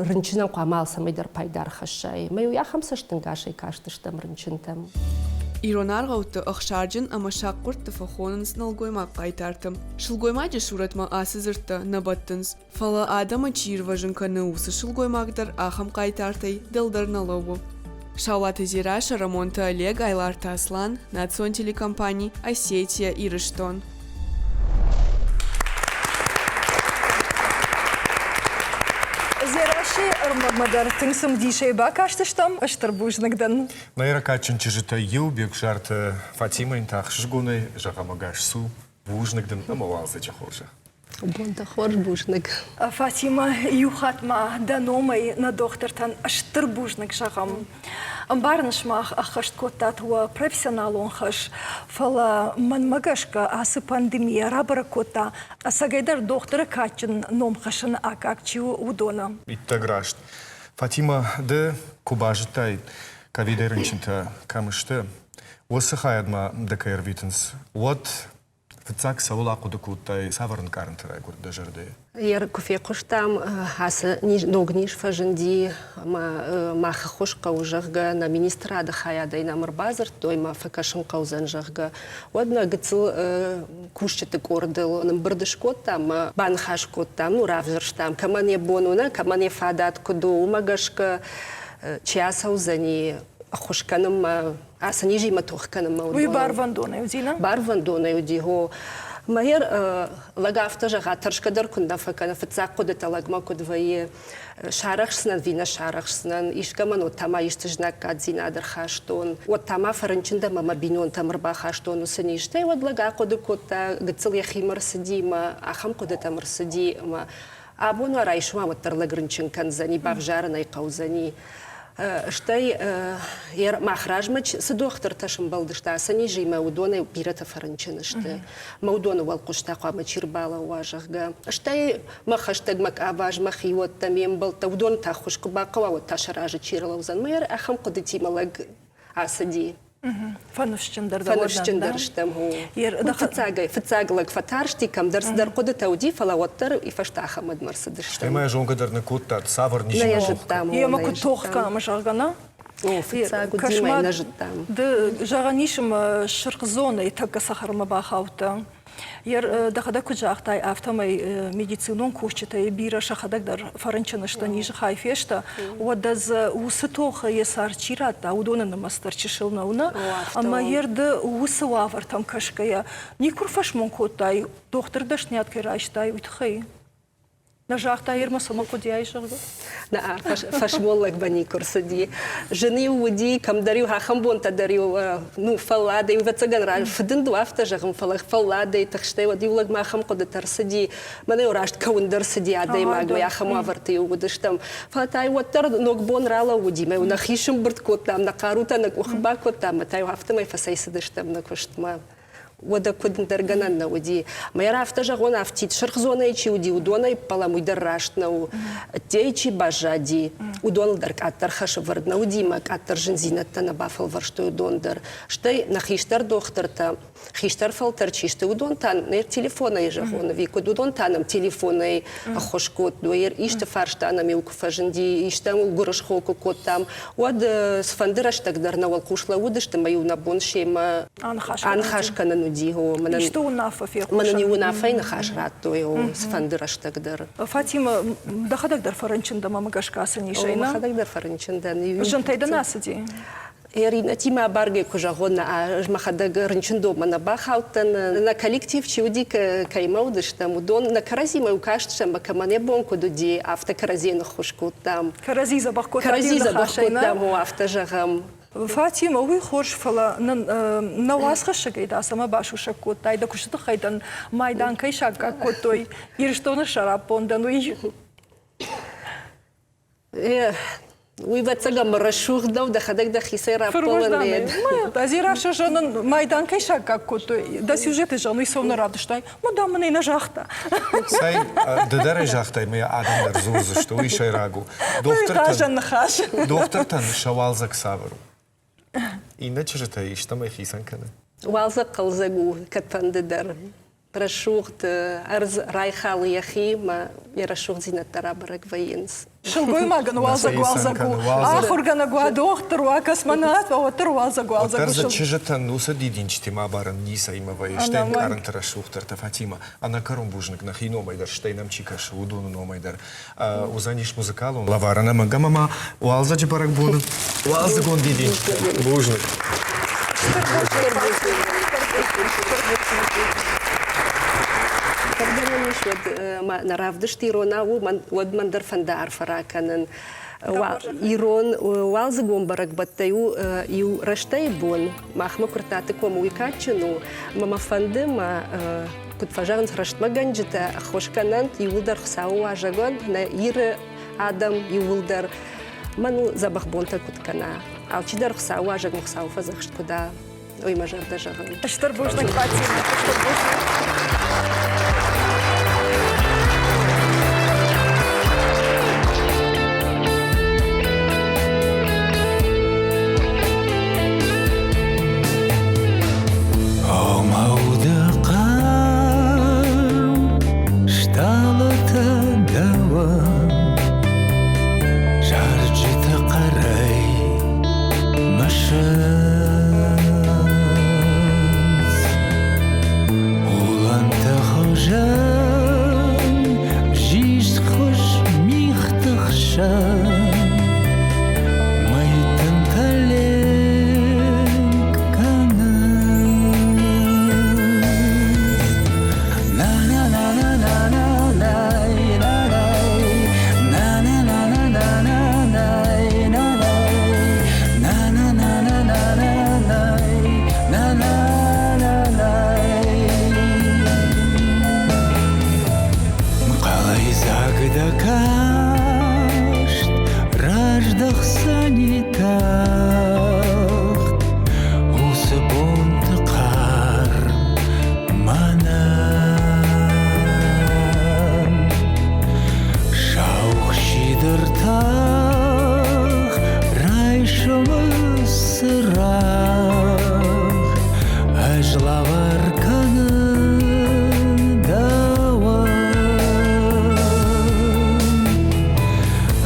рынчынӕн хъуамӕ алцӕмӕй дӕр пайда ӕрхӕссай. Ӕмӕ иу ахӕм цӕстӕнгасӕй кастыстӕм рынчынтӕм. Ирон аргъӕутты ӕхсарджын ӕмӕ сахъгуырдты фӕхонынц нӕлгоймаг хъайтарты. Сылгоймаджы сурӕтмӕ ацы дзырдтӕ нӕ бӕттынц. Фӕлӕ адӕмы чи ирвӕзын кӕны, уыцы сылгоймаг дӕр ахӕм хъайтартӕй дӕлдӕр нӕ лӕууы. Саулаты Дзерассӕ, Рӕмонты Олег, Айларты Аслан, национ телекомпани «Осетия, Ирыстон». Дзерассӕйы ӕрмӕгмӕ дӕр тынг цымыдисӕй бакастыстӕм. Стыр бузныг дын. Нӕ кадджын чызджытӕй иу Бекзарты Фатимӕйӕн та ӕхсызгонӕй зӕгъӕм ӕгас цу. Бузныг дын ӕмӕ уалдзӕджы хорзӕх. Бонтӕ хорз, бузныг. Фатимӕ, иу хатт ма дӕ номӕй нӕ дохтыртӕн стыр бузныг зӕгъӕм. Ӕмбарын сымах ӕххӕст кодтат уӕ профессионалон хӕс, фӕлӕ мӕнмӕ гӕсгӕ ацы пандемийӕ рабӕрӕг кодта, ӕцӕгӕйдӕр дохтыры кадджын ном хӕссыны аккаг чи у, уыдоны. Иттӕг раст. Фатимӕ, ды куы базыдтай, ковидӕй рынчынтӕ кӕм сты, уыцы хайадмӕ дӕ кӕй ӕрвитынц, уӕд Фыццаг цӕуыл ахъуыды кодтай, цавӕр ӕнкъарӕнтӕ райгуырд дӕ зӕрдӕйы? Ер куы фехъуыстам, ацы ног низ фӕзынди ӕмӕ мах ӕххуыс хъӕуы, зӕгъгӕ, нӕ министрады хайадӕй нӕм ӕрбадзырдтой, мӕ фӕкӕсын хъӕудзӕн, зӕгъгӕ, уӕд нӕ гыццыл кусджыты къордыл нымбырд скодтам ӕмӕ баныхас кодтам, ну, равзӕрстам, кӕмӕн йӕ бон у, нӕ, кӕмӕн йӕ фадат куыд у, уымӕ гӕсгӕ чи ацӕудзӕни ӕххуыс кӕнынмӕ, ацы низимӕ тох кӕнынмӕ. Уый барвӕндонӕй уыди, нӕ? Барвӕндонӕй уыди, хо. Мӕйӕр лӕг афтӕ зӕгъа, тӕрсгӕ дӕр куыннӕ фӕкӕны, фыццаг хъуыдытӕ лӕгмӕ куыд вӕййы, сарӕхсдзынӕн ӕви нӕ сарӕхсдзынӕн, искӕмӕн уӕд та ма исты знаггаддзинад ӕрхастон, уӕд та ма фӕрынчын дӕн ӕмӕ мӕ бинонтӕм ӕрбахастон уыцы низ. Стӕй уӕд лӕг ахъуыды кодта, гыццыл йӕхимӕ рцыди ӕмӕ ахӕм хъуыдытӕм ӕрцыди ӕмӕ абон уа райсом уӕддӕр лӕг рынчын кӕндзӕни, бавзарын ӕй хъӕудзӕни. Стӕй мах размӕ цы дохтыртӕ сӕмбӕлдысты ацы низимӕ, уыдонӕй бирӕтӕ фӕрынчын сты. Мӕ уыдоны уӕлхъус та хъуамӕ чи рбалӕууа, зӕгъгӕ. Стӕй мӕ хӕстӕг, мӕ къабаз, мӕ хиуӕттӕ, ме мбӕлттӕ, уыдоны та ӕххуыс куы бахъӕуа, уӕд та сӕ разы чи рлӕудзӕн. Мӕ ахӕм хъуыдытимӕ лӕг ацыди. Фӕныфсджындӕр Фӕныфсджындӕр стӕм. Фыццагӕй фыццаг лӕг фӕтарсти, кӕмдӕр цыдӕр хъуыдытӕ уыди, фӕлӕ уӕддӕр и фӕстӕ ахӕмӕдмӕ ӕрцыдысты. Стӕй ма зонгӕ дӕр нӕ кодтат, цавӕр низимӕ Нӕ зыдтам. Емӕ куыд тох кӕнӕм, зӕгъгӕ, нӕ? О, фыццаг уыди, мӕ нӕ зыдтам. Ды зӕгъӕн ис, ӕмӕ сырх зонӕйы тӕккӕ цӕхӕрмӕ бахаудтӕ. Дӕхӕдӕг куыд загътай, афтӕмӕй медицинон кусджытӕй бирӕ сӕхӕдӕг дӕр фӕрынчын сты, низы хай фесты. Уӕдӕ дзы уыцы тохы йӕ цард чи радта, уыдоны нымӕц дӕр чысыл нӕу, нӕ? Ӕмӕ йе рды уыцы уавӕртӕм кӕсгӕйӕ, никуы рфӕсмон кодтай, дохтыр дӕсныйад кӕй райстай, уый тыххӕй? Нӕ загъта Ирмӕ цӕмӕ хъуыдиай, зӕгъгӕ? Нӕ, фӕсмон лӕгмӕ никуы рцыди. Зын-иу уыди, кӕмдӕр-иу ахӕм бонтӕ дӕр-иу, ну, фӕлладӕй, ӕвӕццӕгӕн, фыдынд у афтӕ зӕгъын, фӕлӕ фӕлладӕй, тыхстӕй, уӕд-иу лӕгмӕ ахӕм хъуыдытӕ рцыди. Мӕнӕ-иу раст кӕуын дӕр цыди адӕймагмӕ, ахӕм уавӕрты-иу уыдыстӕм. Фӕлӕ та-иу уӕддӕр ног бон ралӕууыди, мӕ-иу нӕхи сымбырд кодтам, нӕ хъарутӕ нӕ къухы бакодтам, ӕмӕ та-иу афтӕмӕй фӕцӕйцыдыстӕм нӕ куыстмӕ. Уӕдӕ куыд ӕндӕр гӕнӕн нӕ уыди. Мӕ афтӕ зӕгъон, афтид сырх зонӕйы чи уыди, уыдонӕй ӕппӕлӕм, уый дӕр раст нӕу. Ӕддейы чи баззади, уыдоныл дӕр къаддӕр хӕс ӕвӕрд нӕ уыди мӕ къаддӕр зындзинӕдтӕ нӕ бафӕлвӕрстой уыдон дӕр. Стӕй нӕ хистӕр дохтыртӕ, хистӕр фӕлтӕр чи сты, уыдон та нӕ телефонӕй зӕгъон ӕви куыд, уыдон та нӕм телефонӕй ӕххуыс кодтой. Исты фарста нӕм-иу куы фӕзынди, истӕуыл гуырысхо куы кодтам, уӕд цыфӕнды рӕстӕг дӕр нӕ уӕлхъус лӕууыдысты ӕмӕ-иу нӕ бон семӕ аныхас кӕнын уыди. Исты уынаффӕ фехъусын. Мӕнӕн иу уынаффӕйы ныхас радтой, цыфӕнды рӕстӕг дӕр. Фатимӕ, дӕхӕдӕг дӕр фӕрынчын дӕ, мӕ гӕсгӕ цы низӕй, нӕ? Мӕхӕдӕг дӕр фӕрынчын дӕн. Зынтӕй дын ацыди? Иринӕтимӕ абаргӕ куы зӕгъон, ӕз мӕхӕдӕг рынчындонмӕ нӕ бахаудтӕн. Нӕ коллектив чи уыди, кӕимӕ уыдыстӕм, уыдон нӕ кӕрӕдзимӕ иу кастыстӕм ӕмӕ кӕмӕн йӕ бон куыд уыди, афтӕ кӕрӕдзийӕн ӕххуыс кодтам. Кӕрӕдзи дзӕбӕх кодтам. Кӕрӕдзи дзӕбӕх кодтам, афтӕ зӕгъӕм. Фатимӕ, уый хорз, фӕлӕ нын нӕ уацхӕссӕгӕй дӕ цӕмӕ басусӕг кодтай, дӕ куысты тыххӕй дын майдан кӕй саккаг кодтой Ирыстоны сӕраппондӕн, уый? Уый ӕвӕццӕгӕн рӕсугъд нӕу, дӕхӕдӕг дӕхицӕй раппӕлын. Азира зӕгъын, майдан кӕй саккаг кодтой, дӕ сюжеты зӕгъын, уый цӕуылнӕ равдыстай? Мадам мын ӕй нӕ загъта. Цӕй, ды дӕр ӕй загътай, мӕ адӕм дӕр дзурдзысты, уый сӕйраг у. Дохтыртӕн, ныхас. Дохтыртӕн сӕ уалдзӕг цавӕр у? Иннӕ чызджытӕй истӕмӕй хицӕн кӕны? Уалдзӕг хъӕлдзӕг у, кӕдфӕнды дӕр. Рӕсугъд ӕрдз райхалы йӕхи мӕ йӕ рӕсугъддзинӕдтӕ рабӕрӕг вӕййынц. Сылгоймагӕн уалдзӕг уалдзӕг у. Ахуыргӕнӕг уа, дохтыр уа, космонавт уа, уӕддӕр уалдзӕг уалдзӕг у. Уӕддӕр дзы чызджытӕн уыцы дидинджытимӕ абарын ницӕимӕ вӕййы. Стӕй ӕнкъарӕнты рӕсугъддӕртӕ Фатимӕ. Ӕнӕкӕрон бузныг нӕхи номӕй дӕр, стӕй нӕм чи кӕсы, уыдоны номӕй дӕр. Уыдзӕнис музыкалон лӕварӕн ӕмӕ ӕмӕ ма уалдзӕджы бӕрӕгбоны уалдзыгон дидинджытӕ. Бузныг. Кӕддӕр ис, уӕд нӕ равдыст иронау у, уӕд мӕн дӕр фӕнды арфӕ ракӕнын. Ирон уалдзыгон бӕрӕгбӕттӕй у иу рӕстӕйы бон. Махмӕ Куырттаты комы уый кадджын у. Мӕ мӕ фӕнды, мӕ куыд фӕзӕгъынц, рӕстмӕгӕнджытӕ ӕххуыс кӕнӕнт, иууылдӕр Хуыцауы уазӕгуӕнт, нӕ Иры адӕм иууылдӕр. Мӕн у дзӕбӕх бонтӕ куыд кӕна. Алчидӕр Хуыцауы уазӕгмӕ Хуыцауы фӕдзӕхст куыд а, уый мӕ зӕрдӕ зӕгъын. Стыр бузныг, Фатимӕ, стыр бузныг. Омауды хъарм стъалытӕ дӕуӕн зарджыты хъӕрӕй мысынц. Улӕнты хуызӕн зизхуыз мигъты хсӕн мӕйтынтӕ ленк кӕнынц. Хъӕлӕйдзаг дӕ каст раздӕхдзӕни тагъд уыцы бонты хъӕр мӕнӕн. Саухсиды ртах райсомы цырагъ ӕз лӕвар кӕнын дӕуӕн.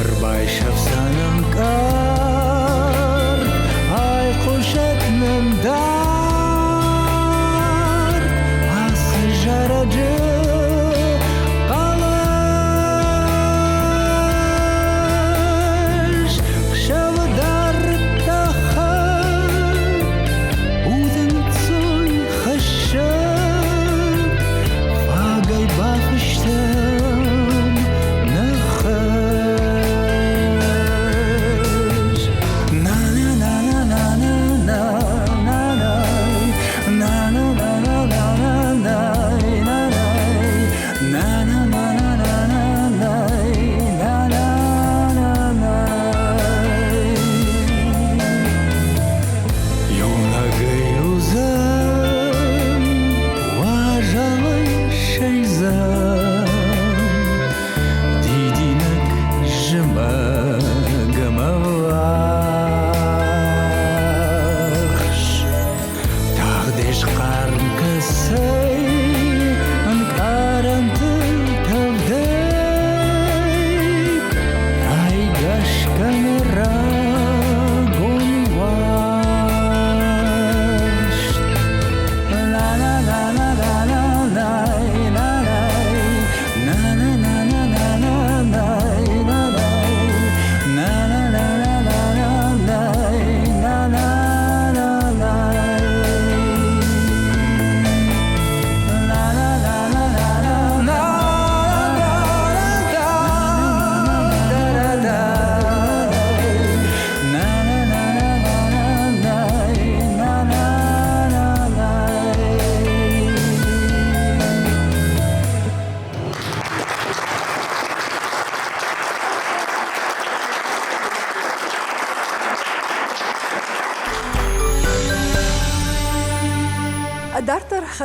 Ӕрбайсӕфдзӕн ӕнкъард, айхъуысӕд нӕм дард ацы зарӕджы хъӕлӕс. Хсӕвы дардта удӕнцой хӕссӕг, фагӕй бафыстам нӕ хӕс. На-на-на-на-на-на-на-на-на-на-на-на-на-на-на-на.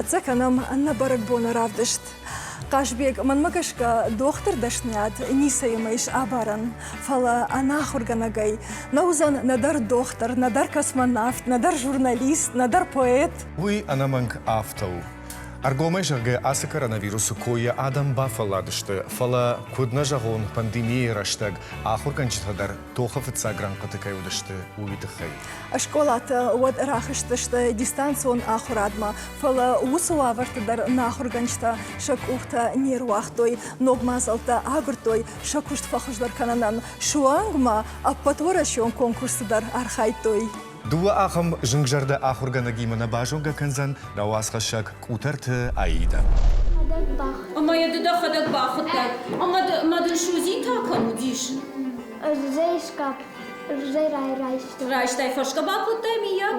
Хӕццӕ кӕнӕм нӕ бӕрӕгбоны равдыст. Хъазбег, мӕнмӕ гӕсгӕ, дохтыр дӕсныйад ницӕимӕ ис абарӕн, фӕлӕ ӕнахуыргӕнӕгӕй нӕ уыдзӕн нӕдӕр дохтыр, нӕдӕр космонавт, нӕдӕр журналист, нӕдӕр поэт. Уый ӕнӕмӕнг афтӕ у. Ӕргомӕй зӕгъгӕ, ацы коронавирусы койӕ адӕм бафӕлладысты, фӕлӕ, куыд нӕ зӕгъон, пандемийӕйы рӕстӕг ахуыргӕнджытӕ дӕр тохы фыццаг рӕнхъыты кӕй уыдысты, уый тыххӕй. Скъолатӕ уӕд рахызтысты дистанцион ахуырадмӕ, фӕлӕ уыцы уавӕрты дӕр нӕ ахуыргӕнджытӕ сӕ къухтӕ не руагътой, ног мадзӕлттӕ агуырдтой сӕ куыст фӕхуыздӕр кӕнынӕн, суанг ма ӕппӕтуӕрӕсеон конкурсты дӕр архайдтой. Дыууӕ ахӕм зынгзӕрдӕ ахуыргӕнӕгимӕ нӕ базонгӕ кӕндзӕн нӕ уацхӕссӕг Къутӕрты Аидӕ. Ӕмӕ йӕ ды дӕхӕдӕг бахуыдтай. Ӕмӕ дын судзин та кӕм уыдис? Райстай, фӕрсгӕ бакодтай, миййаг?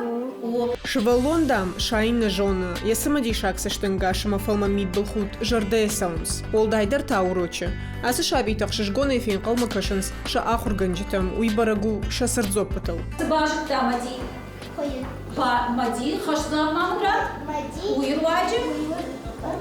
Сывӕллон, дам, сайын нӕ зоны, йӕ цымыдисаг цӕстӕнгас ӕмӕ фӕлмӕн мидбылхудт зӕрдӕйы цӕуынц. Уӕлдайдӕр та урочы. Ацы сабитӕ ӕхсызгонӕй фенхъӕлмӕ кӕсынц сӕ ахуыргӕнджытӕм, уый бӕрӕг у сӕ цырддзоппытыл. Цы базыдта Мӕди? Хуыйы. Мӕди, хӕсдзаг ма мын ратт? Мӕди. Уый руаджы? Уый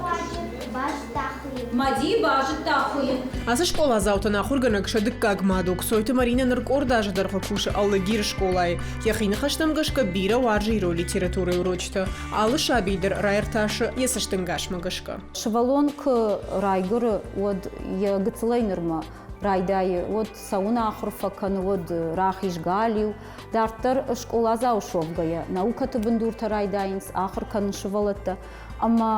руаджы базыдта хуыйын. Мӕди базыдта хуыйын. Ацы скъоладзаутӕн ахуыргӕнӕг сӕ дыккаг мад у. Кцойты Маринӕ ныр къорд азы дӕргъы кусы Алагиры скъолайы. Йӕхи ныхӕстӕм гӕсгӕ бирӕ уарзы ирон литературӕйы урочытӕ. Алы саби дӕр раиртасы йӕ цӕстӕнгасмӕ гӕсгӕ. Сывӕллон куы райгуыры, уӕд йӕ гыццылӕй нырмӕ райдайы, уӕд цӕуын ахуыр фӕкӕны, уӕд рахиз галиу. Дарддӕр скъоладзау суӕвгӕйӕ, наукӕты бындуртӕ райдайынц ахуыр кӕнын сывӕллӕттӕ. Ӕмӕ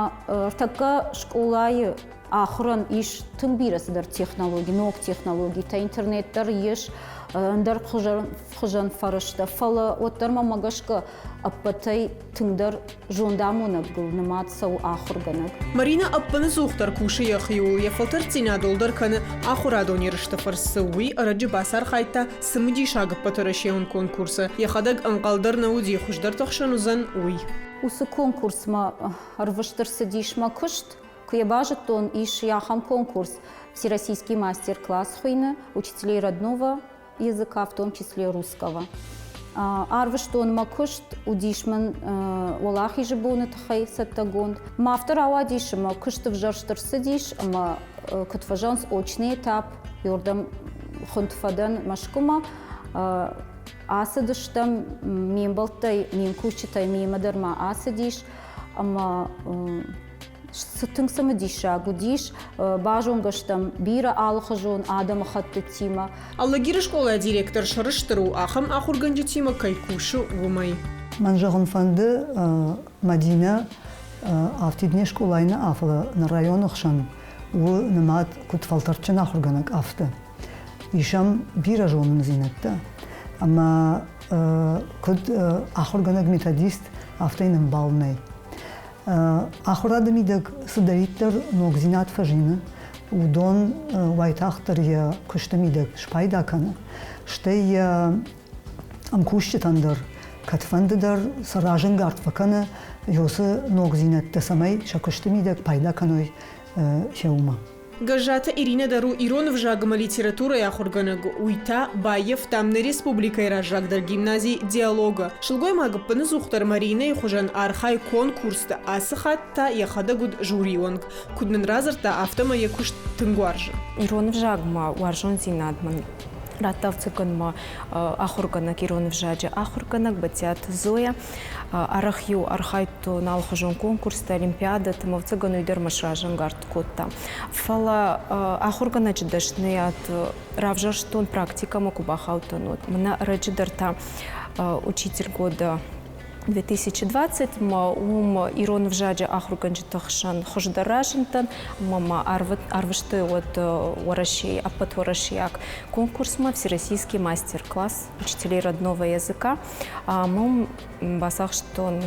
ӕртӕккӕ скъолайы ахуырӕн ис тынг бирӕ цыдӕр технологи, ног технологитӕ, интернет дӕр ис, ӕндӕр хуызӕн фӕрӕзтӕ, фӕлӕ уӕддӕр мӕмӕ гӕсгӕ ӕппӕтӕй тынгдӕр зондамонӕгыл нымад цӕуы ахуыргӕнӕг. Маринӕ ӕппынӕдзухдӕр кусы йӕхиуыл, йӕ фӕлтӕрддзинадыл дӕр кӕны ахуырадон ерысты фӕрцы. Уый ӕрӕджы бацархайдта цымыдисаг ӕппӕтуӕрӕсейон конкурсы. Йӕхӕдӕг ӕнхъӕл дӕр нӕ уыди, хуыздӕрты хсӕн уыдзӕн, уый. Уыцы конкурсмӕ ӕрвыст ӕрцыдис мӕ куыст. Куы йӕ базыдтон, ис ахӕм конкурс Всероссийский мастер-класс хуыйны «Учителей родного языка, в том числе русского». Арвыстон мӕ куыст, уыдис мын Уӕлахизы боны тыххӕй цӕттӕгонд. Мӕ афтӕ рауадис, ӕмӕ куыст ӕвзӕрст ӕрцыдис, ӕмӕ куыд фӕзӕгъынц, очный этап, иуырдӕм хуынд фӕдӕн Мӕскуымӕ. Ацыдыстӕм ме мбӕлттӕй, ме мкусджытӕй мемӕ дӕр ма ацыдис, ӕмӕ цы тынг цымыдисаг уыдис, базонгӕ стӕм бирӕ алыхуызон адӕмыхӕттытимӕ. Алагиры скъолайы директор сӕрыстыр у, ахӕм ахуыргӕнджытимӕ кӕй кусы, уымӕй. Мӕн зӕгъын фӕнды, Мадинӕ афтид не скъолайы нӕ, фӕлӕ нӕ районы хсӕн у нымад куыд фӕлтӕрдджын ахуыргӕнӕг, афтӕ. Ис ӕм бирӕ зонындзинӕдтӕ ӕмӕ куыд ахуыргӕнӕг-методист, афтӕ йын ӕмбал нӕй. Ахуырады мидӕг цыдӕриддӕр ногдзинад фӕзыны, уыдон уайтагъддӕр йӕ куысты мидӕг спайда кӕны, стӕй йӕ ӕмкусджытӕн дӕр кӕдфӕнды дӕр сӕ разӕнгард фӕкӕны уыцы ногдзинӕдтӕ, цӕмӕй сӕ куысты мидӕг пайда кӕной сӕ уымӕ. Гӕззаты Иринӕ дӕр у ирон ӕвзаг ӕмӕ литературӕйы ахуыргӕнӕг. Уый та баййӕфтам нӕ республикӕйы раззагдӕр гимнази «Диалог-ы». Сылгоймаг ӕппынӕдзухдӕр Маринӕйы хуызӕн архайы конкурсты, ацы хатт та йӕхӕдӕг уыд жюрийы уӕнг. Куыд нын радзырдта, афтӕмӕй йӕ куыст тынг уарзы. Ирон ӕвзагмӕ уарзондзинад мын радта ӕвцӕгӕнмӕ ахуыргӕнӕг ирон ӕвзаджы ахуыргӕнӕг Батиаты Зоя. Арӕх-иу архайдтон алыхуызон конкурсты, олимпиадӕты, ӕмӕ ӕвцӕгӕн уый дӕр мӕ сразӕнгард кодта. Фӕлӕ ахуыргӕнӕджы дӕсныйад равзӕрстон практикӕмӕ куы бахаудтӕн, уӕд. Мӕнӕ ӕрӕджы дӕр та учитель года 2020 ма уым ирон ӕвзаджы ахуыргӕнджыты хсӕн хуыздӕр разындтӕн ӕмӕ ма арвыстой уӕд Уӕрӕсейы ӕппӕтуӕрӕсейаг конкурсмӕ Всероссийский мастер-класс учителей родного языка. Ам бацахстон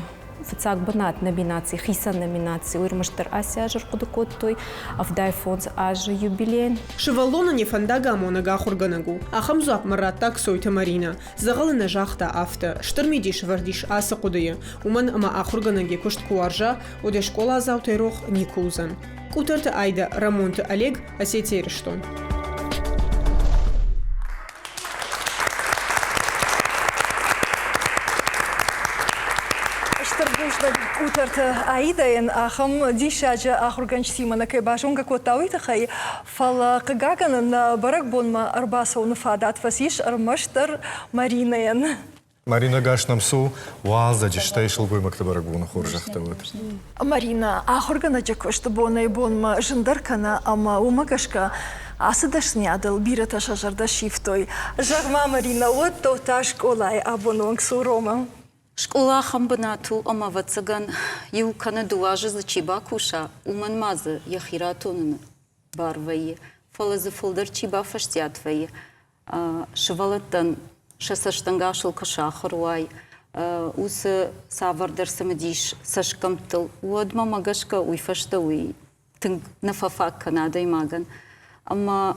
фыццаг бынат номинаци, хицӕн номинаци, уый ӕрмӕстдӕр ацы аз ӕрхъуыды кодтой, 75 азы юбилейӕн. Сывӕллонӕн йӕ фӕндагамонӕг ахуыргӕнӕг у. Ахӕм дзуапп мын радта Кцойты Маринӕ. Дзӕгъӕлы нӕ загъта афтӕ, стыр мидис ӕвӕрд ис ацы хъуыдыйы, уымӕн ӕмӕ ахуыргӕнӕг йӕ куыст куы уарза, уӕд йӕ скъоладзаутӕй рох никуы уыдзӕн. Къутӕрты Айдӕ, Рӕмонты Олег, Осетия Ирыстон. Стыр бузныг. Битарты Аидӕйӕн ахӕм диссаджы ахуыргӕнджытимӕ нӕ кӕй базонгӕ кодта, уый тыххӕй, фӕлӕ, хъыгагӕн, нӕ бӕрӕгбонмӕ ӕрбацӕуыны фадат фӕцис ӕрмӕстдӕр Маринӕйӕн. Маринӕ, гас нӕм цу, уалдзӕджы стӕй сылгоймӕгты бӕрӕгбоны хорзӕхтӕ уӕд. Маринӕ, ахуыргӕнӕджы куыст бонӕй-бонмӕ зындӕр кӕны ӕмӕ уымӕ гӕсгӕ ацы дӕсныйадыл бирӕтӕ сӕ зӕрдӕ сивтой. Зӕгъ-ма, Маринӕ, уӕд дӕу та скъолайы абоны онг цы уромы? Скъола ахӕм бынат у, ӕмӕ, ӕвӕццӕгӕн, иу кӕнӕ дыууӕ азы дзы чи бакуса, уымӕн ма дзы йӕхи ратоныны бар вӕййы. Фӕлӕ дзы фылдӕр чи бафӕстиат вӕййы, сывӕллӕттӕн сӕ цӕстӕнгасыл куы сахуыр уай, уыцы цавӕрдӕр цымыдис цӕсгӕмттыл, уӕд мӕмӕ гӕсгӕ уый фӕстӕ уый тынг нӕ фӕфаг кӕны адӕймагӕн. Ӕмӕ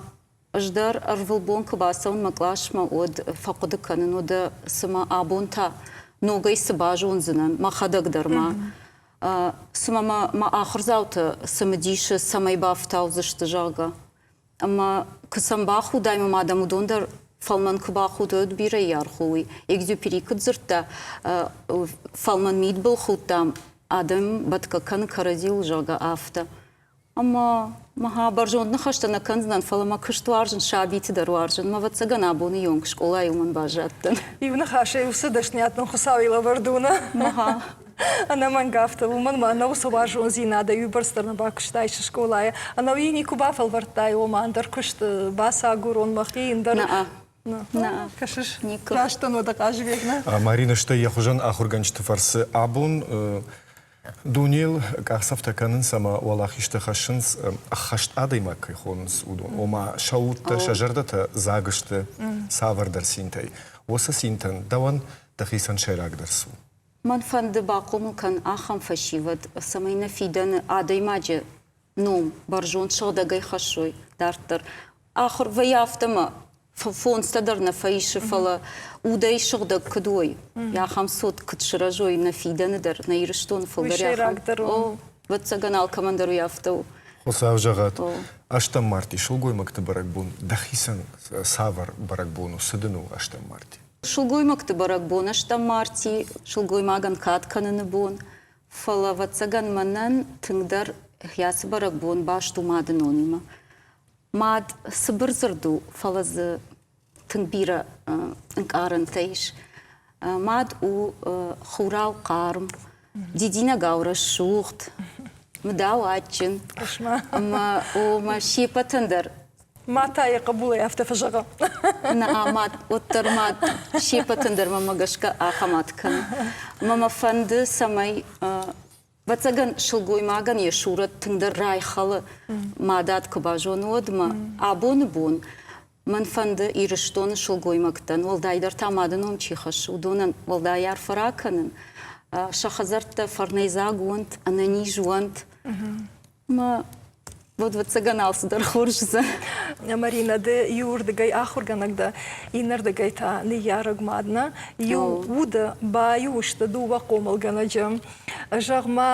ӕз дӕр ӕрвылбон куы бацӕуын мӕ къласмӕ, уӕд фӕхъуыды кӕнын, уӕдӕ цымӕ абон та ногӕй цы базондзынӕн мӕхӕдӕг дӕр ма. Цымӕ мӕ мӕ ахуырдзаутӕ цымыдисы цӕмӕй бафтаудзысты, зӕгъгӕ. Ӕмӕ куы сӕм бахудай, ӕмӕ ма дӕм уыдон дӕр фӕлмӕн куы бахудой, уӕд бирӕ аргъ у уый. Экзюпери куыд дзырдта, фӕлмӕн мидбылхудт, дам, адӕм бӕтгӕ кӕны кӕрӕдзиуыл, зӕгъгӕ, афтӕ. Ӕмӕ мӕ бӕрзонд ныхӕстӕ нӕ кӕндзынӕн, фӕлӕ мӕ куыст уарзын, сабиты дӕр уарзын. Мӕ ӕвӕццӕгӕн абоны онг скъолайы уымӕн баззадтӕн. Иу ныхасӕй уыцы дӕсныйад нын Хуыцауи лӕвӕрд у, нӕ? Ӕнӕмӕнг афтӕ, уымӕн ма ӕнӕ уыцы уарзондзинадӕй уыйбӕрц дӕр нӕ бакуыстаис скъолайы. Ӕнӕуи никуы бафӕлвӕрдтай, ома ӕндӕр куыст бацагурон мӕхи, ӕндӕр Нӕ. Кӕсыс? Раст дӕн уӕдӕ Хъазыбег, нӕ? Марина, стӕй йӕ хуызӕн ахуыргӕнджыты фӕрцы абон дунейыл къахдзӕфтӕ кӕнынц ӕмӕ уӕлахизтӕ хӕссынц, ӕххӕст адӕймаг кӕй хонынц, уыдон. Ома сӕ удтӕ, сӕ зӕрдӕтӕ дзаг сты цавӕрдӕр цинтӕй. Уыцы цинтӕн дӕуӕн дӕхицӕн сӕйрагдӕр цы у? Мӕн фӕнды бахъомыл кӕн ахӕм фӕсивӕд, цӕмӕй нӕ фидӕны адӕймаджы ном бӕрзонд сыгъдӕгӕй хӕссой дарддӕр. Ахуыр вӕййы афтӕ ӕмӕ фондзтӕ дӕр нӕ фӕисы, фӕлӕ удӕй сыгъдӕг куыд уой, ахӕм цот куыд сырӕзой нӕ фидӕны дӕр, нӕ Ирыстоны фылдӕр. Сӕйрагдӕр у. О, ӕвӕццӕгӕн, алкӕмӕн дӕр уый афтӕ у. Хуыцау зӕгъӕд, ӕстӕм марти сылгоймӕгты бӕрӕгбон дӕхицӕн цавӕр бӕрӕгбон у, цы дын у ӕстӕм марти? Сылгоймӕгты бӕрӕгбон ӕстӕм марти, сылгоймагӕн кад кӕныны бон. Фӕлӕ, ӕвӕццӕгӕн, мӕнӕн тынгдӕр ацы бӕрӕгбон баст у мады номимӕ. Мад цыбыр дзырд у, фӕлӕ дзы тынг бирӕ ӕнкъарӕнтӕ ис. Мад у хурау хъарм, дидинӕгау рӕсугъд, мыдау адджын. Ӕмӕ ома се ппӕтӕн дӕр Ма та йӕ хъӕбулӕй афтӕ фӕзӕгъы. Нӕ, мад, уӕддӕр мад се ппӕтӕн дӕр мӕмӕ гӕсгӕ ахӕм ад кӕны. Мӕ мӕ фӕнды, цӕмӕй ӕвӕццӕгӕн, сылгоймагӕн йӕ сурӕт тынгдӕр райхӕлы, мадад куы базоны, уӕд мӕ абоны бон мӕн фӕнды Ирыстоны сылгоймӕгтӕн, уӕлдайдӕр та мады ном чи хӕссы, уыдонӕн уӕлдай арфӕ ракӕнын, сӕ хӕдзӕрттӕ фӕрнӕйдзаг уӕнт, ӕнӕниз уӕнт. Мӕ вот ӕвӕццӕгӕн алцыдӕр хорз уыдзӕн. Марина, ды иуырдыгӕй ахуыргӕнӕг дӕ, иннӕрдыгӕй та ныййарӕг мад нӕ. Иу уды баиу сты дыууӕ хъомылгӕнӕджы. Зӕгъ-ма,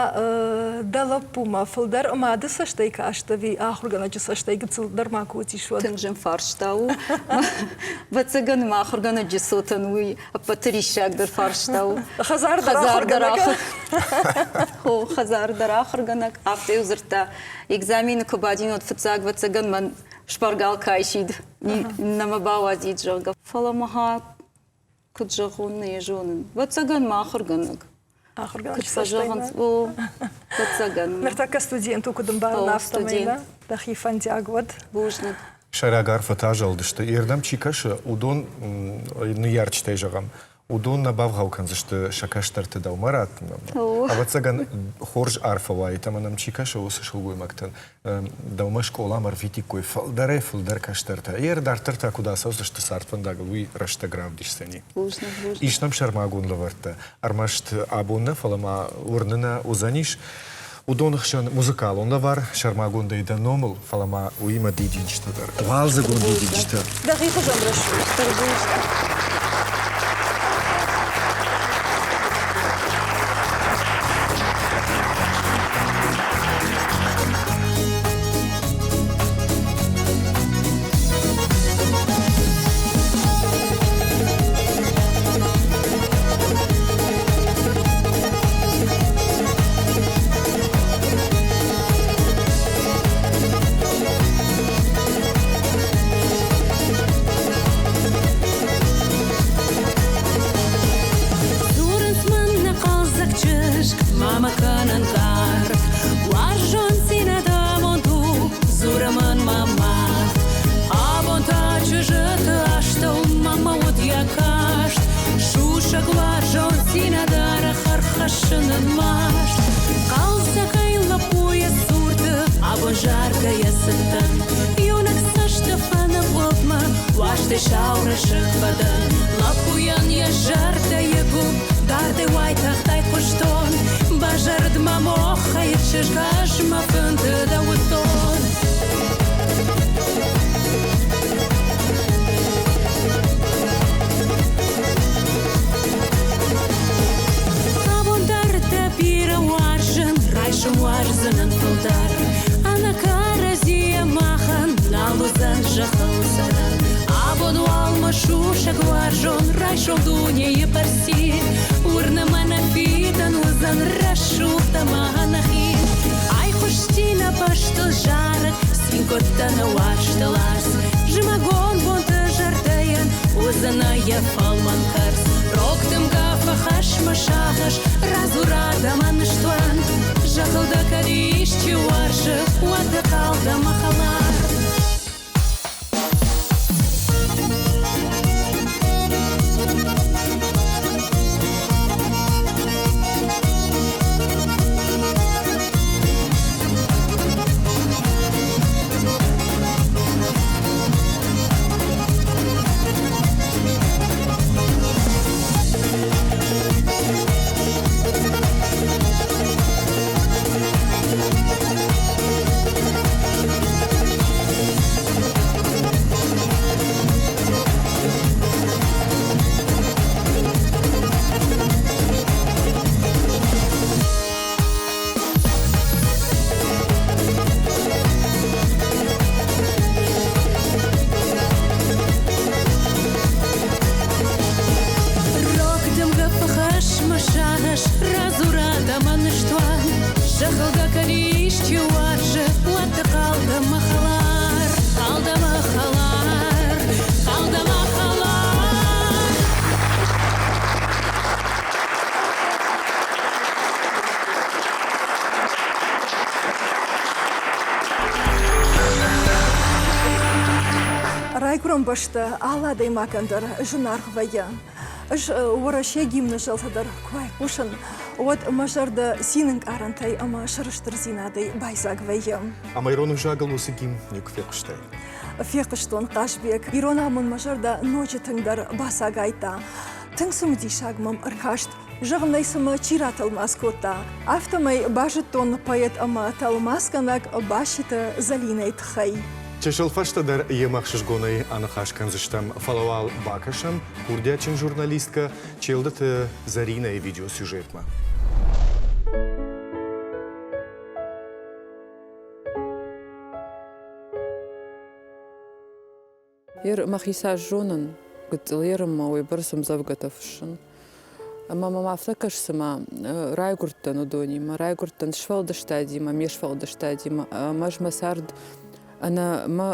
дӕ лӕппумӕ фылдӕр мады цӕстӕй каст ӕви ахуыргӕнӕджы цӕстӕй гыццылдӕр ма куы уыдис, уӕд? Тынг зын фарста у. Ӕвӕццӕгӕн мӕ ахуыргӕнӕджы цотӕн уый ӕппӕты риссагдӕр фарста у. Хӕдзар дӕр ахуыргӕнӕг. О, хӕдзар дӕр ахуыргӕнӕг. Афтӕ-иу дзырдта, экзамены куы бадин, уӕд фыццаг, ӕвӕццӕгӕн, мӕн шпаргалкӕ айсид, нӕ мӕ бауадзид, зӕгъгӕ. Фӕлӕ мӕ куыд зӕгъон, нӕ йӕ зонын. Ӕвӕццӕгӕн мӕ ахуыргӕнӕг. Ахуыргӕнӕг Куыд фӕзӕгъынц, о, ӕвӕццӕгӕн. Ныртӕккӕ студент у, куыд ӕмбарын, афтӕмӕй, нӕ? Дӕхи фӕндиаг уӕд. Бузныг. Сӕйраг арфӕтӕ азӕлдысты. Йе рдӕм чи кӕсы, уыдон ныййарджытӕй зӕгъӕм, уыдон нӕ бавгъау кӕндзысты сӕ кӕстӕрты дӕумӕ раттынмӕ. Ӕвӕццӕгӕн, хорз арфӕ уаид ӕмӕ нӕм чи кӕсы, уыцы сылгоймӕгтӕн дӕумӕ скъоламӕ ӕрвитиккой фылдӕрӕй-фылдӕр кӕстӕртӕ. Йе дарддӕр та куыд ацӕудзысты цардвӕндагыл, уый рӕстӕг равдисдзӕни. Ис нӕм сӕрмагонд лӕвӕрттӕ. Ӕрмӕст абон нӕ, фӕлӕ ма уырны нӕ уыдзӕнис. Уыдоны хсӕн музыкалон лӕвар, сӕрмагондӕй дӕ номыл, фӕлӕ ма уыимӕ дидинджытӕ дӕр. Уалдзыгон дидинджытӕ. Дӕхи хуызӕн рӕсугъд. зӕрдӕйӕ цыдтӕн. Иунӕг цӕсты фӕныгъуылдмӕ уарзтӕй сау рӕсыг фӕдӕн. Лӕппуйӕн йӕ зӕрдӕйы гуыпп дардӕй уайтагъд айхъуыстон. Базарыд мӕм оххайы чызг, ӕз мӕ фынты дӕ уыдтон. Абон дӕр дӕ бирӕ уарзын, райсом уарздзынӕн фылдӕр. Ӕнӕ кӕрӕдзийӕ махӕн нал уыдзӕн зӕххыл цӕрӕн. Абон уал мӕ сусӕг уарзон, райсом дунейы бӕрци. Уырны мӕ нӕ фидӕн уыдзӕн рӕсугъд ӕмӕ ӕнӕхин. Айхъуысти нӕ бӕстыл зарӕг, цин кодта нӕ уарзтыл арс. Зымӕгон бонты зӕрдӕйӕн уыдзӕнӕ йӕ фӕлмӕн кӕрц. Рог дымгӕ фӕхӕсс мӕ сагъӕс, радзур адӕмӕн ныстуан. Зӕххыл дӕ кӕд исчи уарзы, уӕд дӕ хъал дӕ мӕ хӕлар. Рог дымгӕ фӕхӕсс мӕ сагъӕс, радзура дӕ мӕ ныстуан. Зӕххыл дӕ кӕд исчи уарзы, уӕд дӕ хъал дӕ мӕ хӕлар, хъал дӕ мӕ хӕлар, хъал дӕ мӕ хӕлар. Райгуырӕн бӕстӕ алы адӕймагӕн дӕр зынаргъ вӕййы. Ӕз Уӕрӕсейы гимны зӕлтӕ дӕр куы айхъусын, уӕд мӕ зӕрдӕ цины ӕнкъарӕнтӕй ӕмӕ сӕрыстырдзинадӕй байдзаг вӕййы. Ӕмӕ ирон ӕвзагыл уыцы гимн никуы фехъуыстай? Фехъуыстон, Хъазбег. Ирон амонд мӕ зӕрдӕ ноджы тынгдӕр бацагайдта. Тынг цымыдисаг мӕм ӕркаст Зӕгъын ӕй цымӕ чи ратӕлмац кодта? Афтӕмӕй базыдтон поэт ӕмӕ тӕлмацгӕнӕг Баситы Зӕлинӕйы тыххӕй. Чысыл фӕстӕдӕр йемӕ ӕхсызгонӕй аныхас кӕндзыстӕм, фӕлӕ уал бакӕсӕм курдиатджын журналисткӕ Челдыты Зӕринӕйы видеосюжетмӕ. Ер мӕхи цас зонын, гыццыл ерынмӕ уыйбӕрц ӕмдзӕвгӕтӕ фыссын. Ӕмӕ мӕм афтӕ кӕсы, цыма райгуырдтӕн уыдонимӕ, райгуырдтӕн сфӕлдыстадимӕ, ме сфӕлдыстадимӕ. Ӕмӕ ӕз мӕ цард ӕнӕ мӕ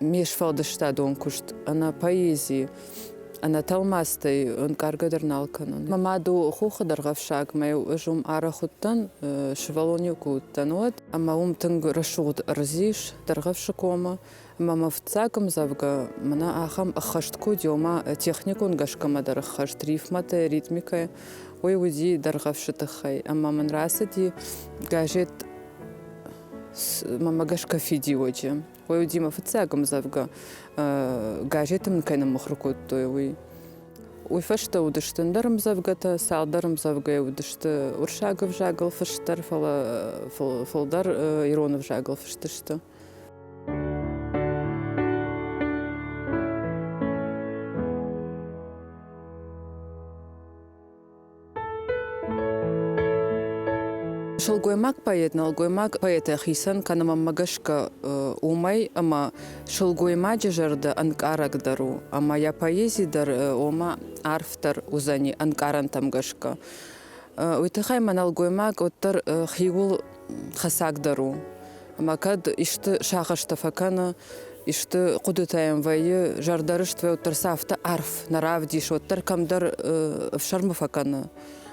ме сфӕлдыстадон куыст, ӕнӕ поэзи, ӕнӕ тӕлмацтӕй ӕнкъаргӕ дӕр нал кӕнын. Мӕ мад у хохы дӕргъӕвсаг, мӕ ӕз уым арӕх уыдтӕн, сывӕллон-иу куы уыдтӕн, уӕд. Ӕмӕ уым тынг рӕсугъд ӕрдз ис Дӕргъӕвсы комы. Ӕмӕ мӕ фыццаг ӕмдзӕвгӕ мӕнӕ ахӕм ӕххӕст куы уыди, ома техникон гӕсгӕмӕ дӕр ӕххӕст рифмӕтӕ, ритмикӕ, уый уыди Дӕргъӕвсы тыххӕй. Ӕмӕ мын рацыди газет мӕмӕ гӕсгӕ фидиуӕджы. Уый уыди мӕ фыццаг ӕмдзӕвгӕ, газеты мын кӕй ныммыхуыр кодтой, уый. Уый фӕстӕ уыдысты ӕндӕр ӕмдзӕвгӕтӕ, цалдӕр ӕмдзӕвгӕйы уыдысты уырыссаг ӕвзагыл фыст дӕр, фӕлӕ фылдӕр ирон ӕвзагыл фыст сты. Сылгоймаг поэт нӕлгоймаг поэтӕй хицӕн кӕны мӕнмӕ гӕсгӕ уымӕй, ӕмӕ сылгоймаджы зӕрдӕ ӕнкъарагдӕр у, ӕмӕ йӕ поэзи дӕр ома арфдӕр уыдзӕни ӕнкъарӕнтӕм гӕсгӕ. Уый тыххӕй мӕ нӕлгоймаг уӕддӕр хиуыл хӕцагдӕр у. Ӕмӕ кӕд исты сагъӕстӕ фӕкӕны, исты хъуыдытӕ йӕм вӕййы, зӕрдӕрыст вӕййы, уӕддӕр сӕ афтӕ арф нӕ равдисы, уӕддӕр кӕмдӕр ӕфсӕрмы фӕкӕны.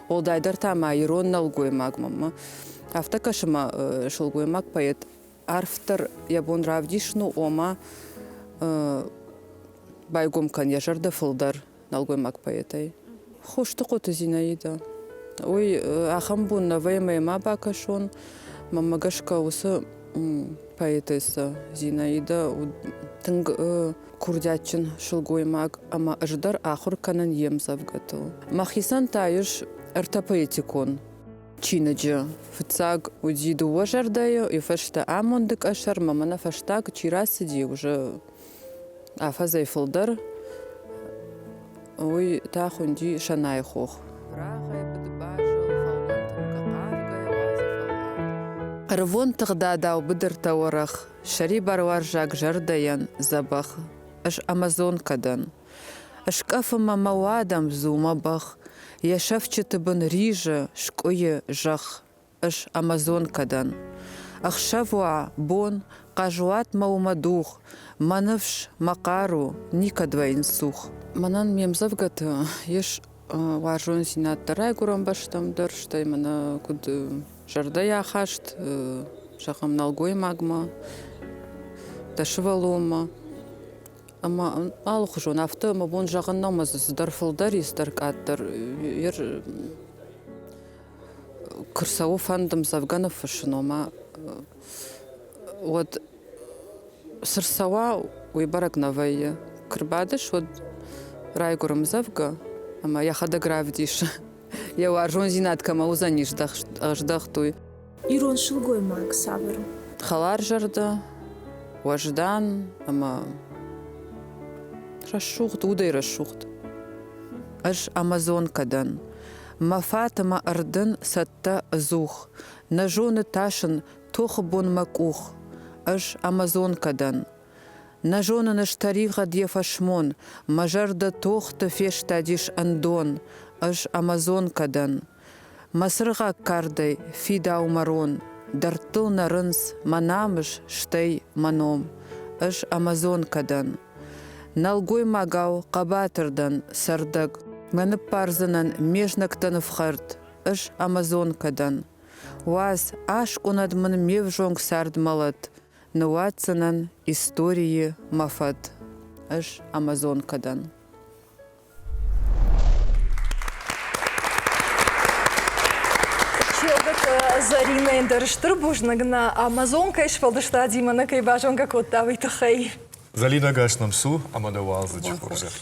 Уӕлдайдӕр та ма ирон нӕлгоймаг мӕнмӕ. Афтӕ кӕсы мӕ сылгоймаг поэт арфдӕр йӕ бон равдисын у, ома байгом кӕн йӕ зӕрдӕ фылдӕр нӕлгоймаг поэтӕй. Хостыхъоты Зинаидӕ. Уый ахӕм бон нӕ вӕййы ӕмӕ ма бакӕсон. Мӕнмӕ гӕсгӕ уыцы поэтесса Зинаида уыд тынг курдиатджын сылгоймаг ӕмӕ ӕз дӕр ахуыр кӕнын йе мдзӕвгӕтыл. Мӕхицӕн та ис ӕртӕ поэтикон чиныджы. Фыццаг уыди дыууӕ зӕрдӕйы, йӕ фӕстӕ амонды къӕсӕр, мӕ мӕнӕ фӕстаг чи рацыди, уже афӕдзӕй фылдӕр, уый та хуынди Сӕнайы хох. Ӕрвон тыгъдадау быдыртӕ уӕрӕх, сӕрибаруарзаг зӕрдӕйӕн дзӕбӕх. Ӕз амазонкӕ дӕн. Ыскъӕфы мӕ мӕ уадӕмдзу мӕ бӕх, йӕ сӕфтджыты бын ризы, скъуыйы зӕхх. Ӕз амазонкӕ дӕн. Ӕхсӕв уа, бон, хъазуат мӕ у мӕ дугъ, мӕ ныфс, мӕ хъару никӕд вӕййынц цух. Мӕнӕн ме мдзӕвгӕты ис уарзондзинад дӕр райгуырӕн бӕстӕм дӕр, стӕй мӕнӕ куыд зӕрдӕйы ахаст, зӕгъӕм, нӕлгоймагмӕ, дӕ сывӕллонмӕ. Ӕмӕ алыхуызон афтӕ мӕ бон зӕгъын нӕу, ӕмӕ дзы цыдӕр фылдӕр и, цыдӕр къаддӕр. Куы рцӕуы фӕнд ӕмдзӕвгӕ ныффыссын, ома уӕд цы рцӕуа, уый бӕрӕг нӕ вӕййы. Куы рбадыс, уӕд райгуыры ӕмдзӕвгӕ ӕмӕ йӕхӕдӕг равдисы, йӕ уарзондзинад кӕмӕ уыдзӕни здӕхт, уый. Ирон сылгоймаг цавӕр у? Хӕларзӕрдӕ, уӕздан ӕмӕ рӕсугъд, удӕй рӕсугъд. Ӕз амазонкӕ дӕн. Мӕ фат ӕмӕ ӕрдын цӕттӕ ӕдзух. Нӕ зоны тасын тохы бон мӕ къух. Ӕз амазонкӕ дӕн. Нӕ зонын ӕз тӕригъӕд йӕ фӕсмон, Мӕ зӕрдӕ тохты фестадис ӕндон. Ӕз амазонкӕ дӕн. Мӕ цыргъаг кардӕй фидау мӕ рон, Дӕрдтыл нӕрынц мӕ намыс, стӕй мӕ ном. Ӕз амазонкӕ дӕн. Нӕлгоймагау хъӕбатыр дӕн, цӕрдӕг. Нӕ ныббардзынӕн ме знӕгтӕн ӕфхӕрд. Ӕз амазонкӕ дӕн. Уадз, аскъуынӕд мын ме взонг цард мӕлӕт, Ныууадздзынӕн историйы мӕ фӕд. Ӕз амазонкӕ дӕн. Челдыты Зӕринӕйӕн дӕр стыр бузныг нӕ Амазонкӕйы сфӕлдыстадимӕ нӕ кӕй базонгӕ кодта, уый тыххӕй. Зӕлинӕ гас нӕм цу ӕмӕ дӕ уалдзӕджы хорзӕх.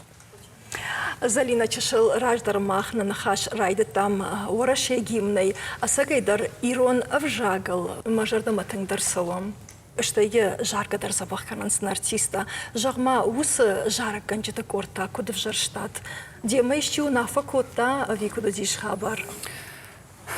Зӕлинӕ, чысыл раздӕр мах нӕ ныхас райдыдтам Уӕрӕсейы гимнӕй. Ӕцӕгӕйдӕр ирон ӕвзагыл мӕ зӕрдӕмӕ тынгдӕр цӕуы. Стӕй йӕ заргӕ дӕр дзӕбӕх кӕнынц нӕ артисттӕ. Зӕгъ-ма, уыцы зарӕггӕнджыты къорд та куыд ӕвзӕрстат? Демӕ исчи уынаффӕ кодта ӕви куыд уыдис хабар?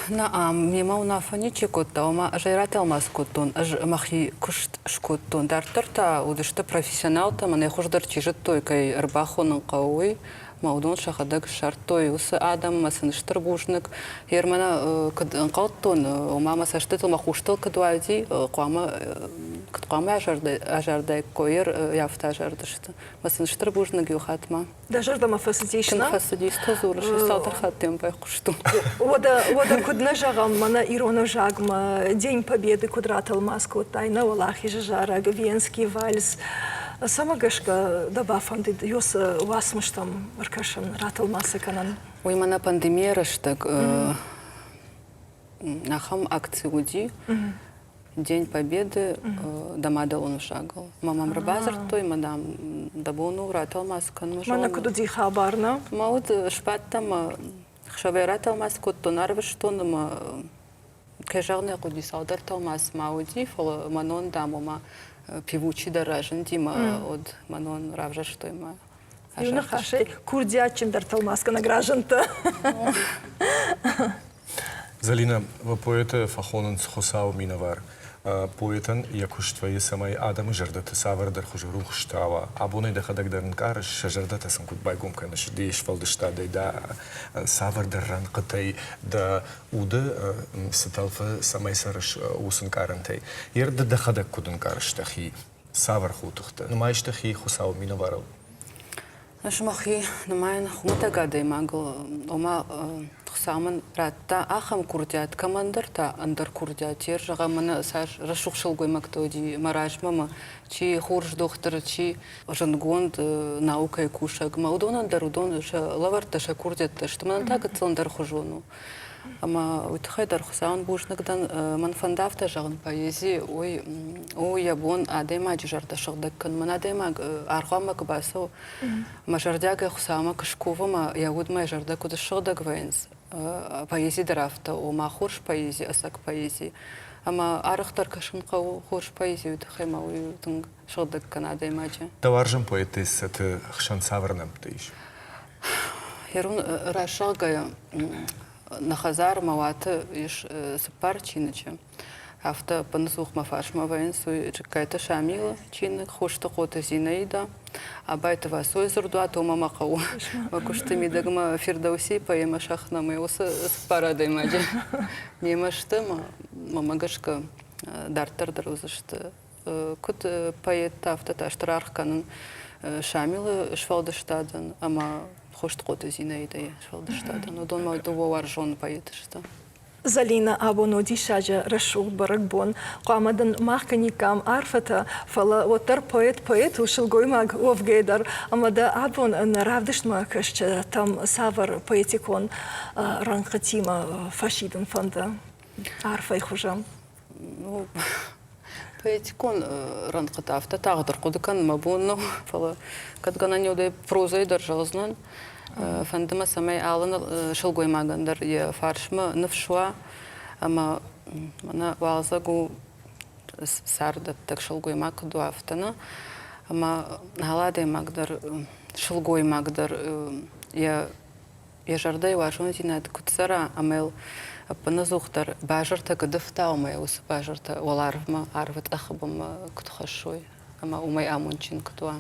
Нӕ, мемӕ уынаффӕ ничи кодта, ома ӕз ӕй ратӕлмац кодтон, ӕз мӕхи куыст скодтон. Дарддӕр та уыдысты профессионалтӕ, мӕнӕй хуыздӕр чи зыдтой, кӕй ӕрбахонын хъӕуы, уый. Мӕ уыдон сӕхӕдӕг ссардтой уыцы адӕммӕ сын стыр бузныг. Ер мӕнӕ куыд ӕнхъӕлдтон, ома мӕ цӕстытыл, мӕ хъустыл куыд уайди, хъуамӕ куыд хъуамӕ азардаиккой, ер афтӕ азардысты. Мӕ сын стыр бузныг иу хатт ма. Дӕ зӕрдӕмӕ фӕцыдис, Тынг фӕцыдис, та дзурыс, цалдӕр хатты йӕм байхъуыстон. Уӕдӕ, уӕдӕ куыд нӕ зӕгъӕм, мӕнӕ ирон ӕвзагмӕ День Победы куыд ратӕлмац кодтай, нӕ Уӕлахизы зарӕг, Венский вальс. Цӕмӕ гӕсгӕ дӕ бафӕндыд уыцы уацмыстӕм ӕркӕсын, ратӕлмац кӕнын? Уый мӕнӕ пандемийӕ рӕстӕг ахӕм акци уыди, День Победы дӕ мадӕлон ӕвзагыл. Мӕ мӕм ӕрбадзырдтой, мӕ дам, дӕ бон у ратӕлмац кӕн. Мӕнӕ куыд уыди хабар, нӕ? Мӕ уд сбадтӕн ӕмӕ хсӕвӕй ратӕлмац кодтон, арвыстон ӕмӕ кӕй зӕгъын ӕй хъуыди, цалдӕр тӕлмац ма уыди, фӕлӕ мӕнон, дам, ома певучий дӕр разынди мӕ уӕд мӕнон равзӕрстой мӕ Иу ныхасӕй, курдиатджындӕр тӕлмацгӕнӕг разындтӕ. Зӕлинӕ, поэты фӕхонынц Хуыцауы минӕвар. Поэтӕн йӕ куыст вӕййы, цӕмӕй адӕмы зӕрдӕты цавӕрдӕр хуызы рухс тауа. Абонӕй дӕхӕдӕг дӕр ӕнкъарыс, сӕ зӕрдӕтӕ сын куыд байгом кӕныс де сфӕлдыстадӕй, дӕ цавӕрдӕр рӕнхъытӕй, дӕ уды цы тӕлфы, цӕмӕй цӕрыс, уыцы ӕнкъарӕнтӕй. Йе ды дӕхӕдӕг куыд ӕнкъарыс дӕхи? Цавӕр хотыхтӕ? Нымайыс дӕхи Хуыцауы минӕварыл? Ӕз мӕхи нымайын хуымӕтӕг адӕймагыл, ома Хуыцау мын радта ахӕм курдиат, кӕмӕндӕр та ӕндӕр курдиат. Йе зӕгъӕм, мӕнӕ цас рӕсугъд сылгоймӕгтӕ уыди мӕ размӕ мӕ, чи хорз дохтыр, чи зындгонд наукӕйы кусӕг, мӕ уыдонӕн дӕр уыдон сӕ лӕвӕрттӕ, сӕ курдиӕттӕ сты. Мӕнӕн та гыццыл ӕндӕрхуызон у. Ӕмӕ уый тыххӕй дӕр Хуыцауӕн бузныг дӕн. Мӕн фӕнды афтӕ зӕгъын, поэзи уый у йӕ бон адӕймаджы зӕрдӕ сыгъдӕг кӕнын. Мӕн адӕймаг аргъуанмӕ куы бацӕуы, мӕ зӕрдиагӕй Хуыцаумӕ куы скувы ӕмӕ йӕ удмӕ йӕ зӕрдӕ куыд ссыгъдӕг вӕййынц, поэзи дӕр афтӕ у, ма хорз поэзи, ӕцӕг поэзи. Ӕмӕ арӕхдӕр кӕсын хъӕуы хорз поэзи, уый тыххӕй ма уый тынг сыгъдӕг кӕны адӕймаджы. Дӕ уарзон поэтессӕты хсӕн цавӕр нӕмттӕ ис? Ирон рӕсугъдгӕйӕ нӕ хӕдзары мӕ уаты ис цыппар чиныджы. Афтӕ ӕппынӕдзух мӕ фарсмӕ вӕййынц уый Джыккайты Шамилы чиныг, Хостыхъоты Зинаидӕ, Абайты Васойы дзырдуат, уымӕ мӕ хъӕуы. Мӕ куысты мидӕг мӕ Фирдоусийы поэмӕ Шахнаме уыцы цыппар адӕймаджы мемӕ сты, мӕ гӕсгӕ дарддӕр дӕр уыдзысты. Куыд поэттӕ, афтӕ та стыр аргъ кӕнын Шамилы сфӕлдыстадӕн ӕмӕ Хостыхъоты Зинаидӕйы сфӕлдыстадӕн. Уыдон мӕ дыууӕ уарзон поэты сты. Зӕлинӕ, абон у диссаджы рӕсугъд бӕрӕгбон. Хъуамӕ дын мах кӕниккам арфӕтӕ, фӕлӕ уӕддӕр поэт поэт у, сылгоймаг уӕвгӕ дӕр. Ӕмӕ дӕ абон нӕ равдыстмӕ кӕсджытӕм цавӕр поэтикон рӕнхъытимӕ фӕсидын фӕнды арфӕйы хуызӕн? Ну, поэтикон рӕнхъытӕ афтӕ тагъд ӕрхъуыды кӕнын мӕ бон нӕу, фӕлӕ кӕд гӕнӕн уыд, прозӕйы дӕр зӕгъдзынӕн. Фӕнды мӕ, цӕмӕй алы сылгоймагӕн дӕр йӕ фарсмӕ ныфс уа ӕмӕ мӕнӕ уалдзӕг у царддӕттӕг сылгоймаг куыд уа, афтӕ нӕ. Ӕмӕ алы адӕймаг дӕр, сылгоймаг дӕр йӕ йӕ зӕрдӕйы уарзондзинад куыд цӕра ӕмӕ йыл ӕппынӕдзухдӕр базыртӕ куыд ӕфтауа ӕмӕ уыцы базыртӕ уӕларвмӕ, арвы цъӕхы бынмӕ куыд хӕссой ӕмӕ уымӕй амондджын куыд уа.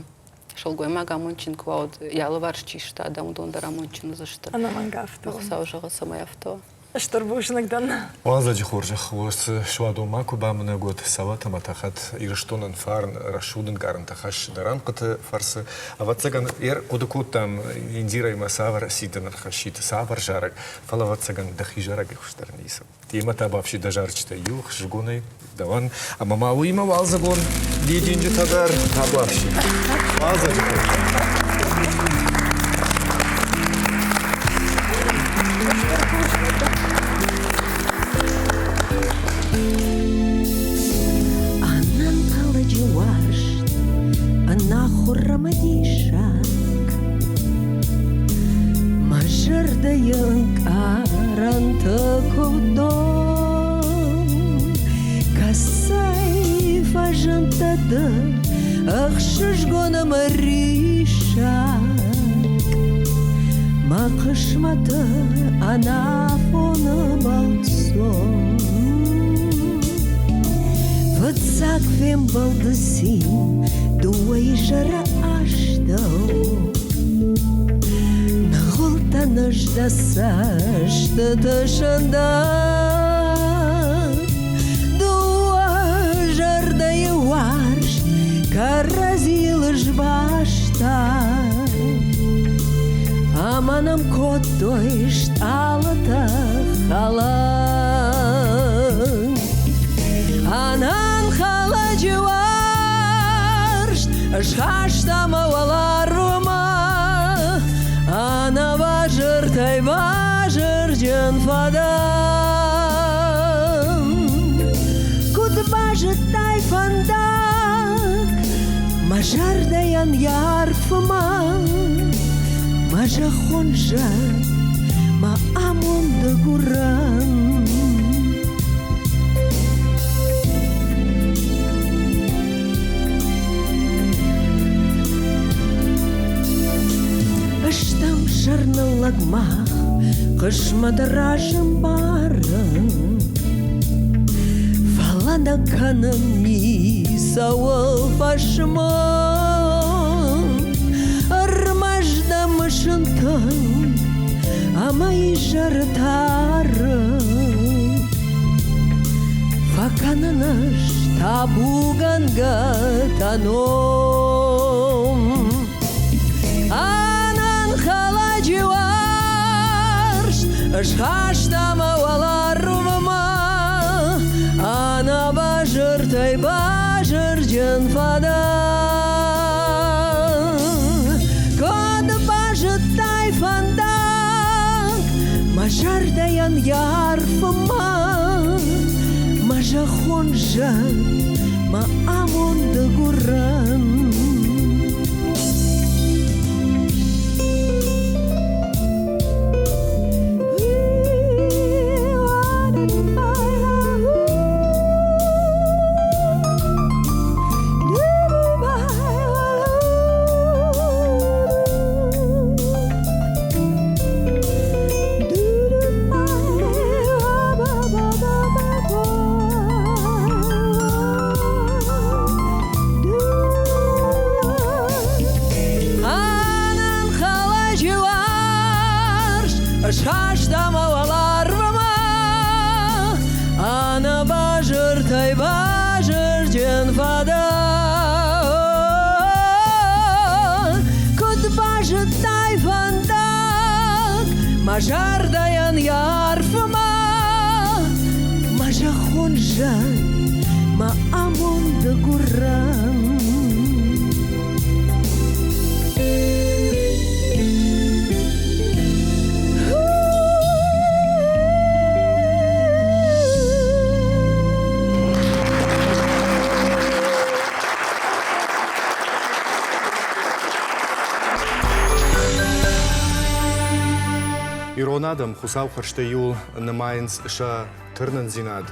Сылгоймаг амондджын куы уа, уӕд йӕ алыварс чи сты, адӕм уыдон дӕр амондджын уыдзысты. Ӕнӕмӕнг афтӕ. Хуыцау зӕгъы, цӕмӕй афтӕ уа. Стыр бузныг дӕн. Уалдзӕджы хорзӕх уыцы суадон ма куы бамынӕг уӕд, цӕуӕт ӕмӕ тӕхӕт Ирыстонӕн фарн, рӕсугъд ӕнкъарӕнтӕ хӕссы дӕ рӕнхъыты фӕрцы. Ӕвӕццӕгӕн, ӕрхъуыды кодтам Индирӕимӕ цавӕр сидӕн ӕрхӕссид, цавӕр зарӕг, фӕлӕ, ӕвӕццӕгӕн, дӕхи зарӕгӕй хуыздӕр ницы. Темӕ та бафси дӕ зарджытӕй иу хсызгонӕй дӕуӕн, ӕмӕ ма уыимӕ уалдзыгон дидинджытӕ дӕр табуафси. Уалдзӕджы Ӕнӕнхъӕлӕджы уарзт, ӕнахуыр ӕмӕ диссаг. Мӕ зӕрдӕйы ӕнкъарӕнтӕ куывдон. Кӕцӕй фӕзындтӕ ды, ӕхсызгон ӕмӕ риссаг. Мӕ хъысмӕты ӕнафоны бӕлццон. Фыццаг фембӕлды цин дыууӕ изӕры астӕу. Ныгъуылдтӕн ӕз дӕ цӕстыты сындӕг. Дыууӕ зӕрдӕйы уарзт кӕрӕдзийыл сбаста. Ӕмӕ нӕм кодтой стъалытӕ хӕлӕн. Ӕнӕнхъӕлӕджы уарзт ысхаста мӕ уӕларвмӕ, ӕнӕбазыртӕй базырджын фӕдӕн. Куыд базыдтай фӕндаг мӕ зӕрдӕйӕн йӕ арфмӕ, мӕ зӕххон зӕд, мӕ амонды гуырӕн. Стӕм сӕрныллӕг мах, хъысмӕты раз ӕмбарын. Фӕлӕ нӕ кӕнын ницӕуыл фӕсмон. Ӕрмӕст дӕ мысын тынг ӕмӕ изӕры тары. Фӕкӕнын ӕз табугӕнгӕ та ном. Ӕнӕнхъӕлӕджы уарзт ысхаста мӕ уӕларвмӕ, ӕнӕбазыртӕй базырджын фӕдӕн. Куыд базыдтай фӕндаг мӕ зӕрдӕ зӕрдӕйӕн йӕ арфмӕ, мӕ зӕххон зӕд, мӕ амонды гуырӕн. Ӕнӕбазыртӕй базырджын фӕдӕ. Куыд базыдтай фӕндаг мӕ зӕрдӕйӕн йӕ арфмӕ, мӕ зӕххон зӕд, мӕ амонды гуырӕн. Ирон адӕм Хуыцау хӕрзтӕй иуыл нымайынц сӕ тырнындзинад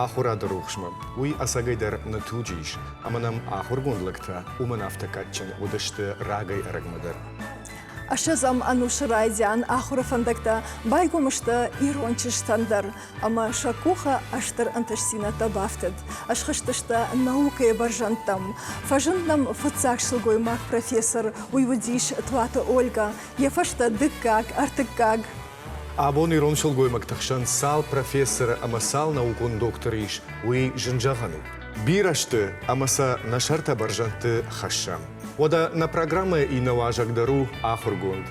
ахуырады рухсмӕ. Уый ӕцӕгӕйдӕр нӕ туджы ис, ӕмӕ нӕм ахуыргонд лӕгтӕ уымӕн афтӕ кадджын уыдысты рагӕй ӕрӕгмӕ дӕр. Ӕссӕдзӕм ӕнусы райдиан ахуыры фӕндӕгтӕ байгом сты ирон чызджытӕн дӕр, ӕмӕ сӕ къухы стыр ӕнтыстдзинӕдтӕ бафтыд. Ӕсхызтысты наукӕйы бӕрзӕндтӕм. Фӕзынд нӕм фыццаг сылгоймаг профессор, уый уыдис Туаты Ольгӕ, йӕ фӕстӕ дыккаг, ӕртыккаг. Абон ирон сылгоймӕгты хсӕн цал профессоры ӕмӕ цал наукон докторы ис, уый зын зӕгъӕн у. Бирӕ сты ӕмӕ сӕ нӕ сӕртӕ бӕрзӕндты хӕссӕм. Уӕдӕ нӕ программӕйы иннӕ уазӕг дӕр у ахуыргонд,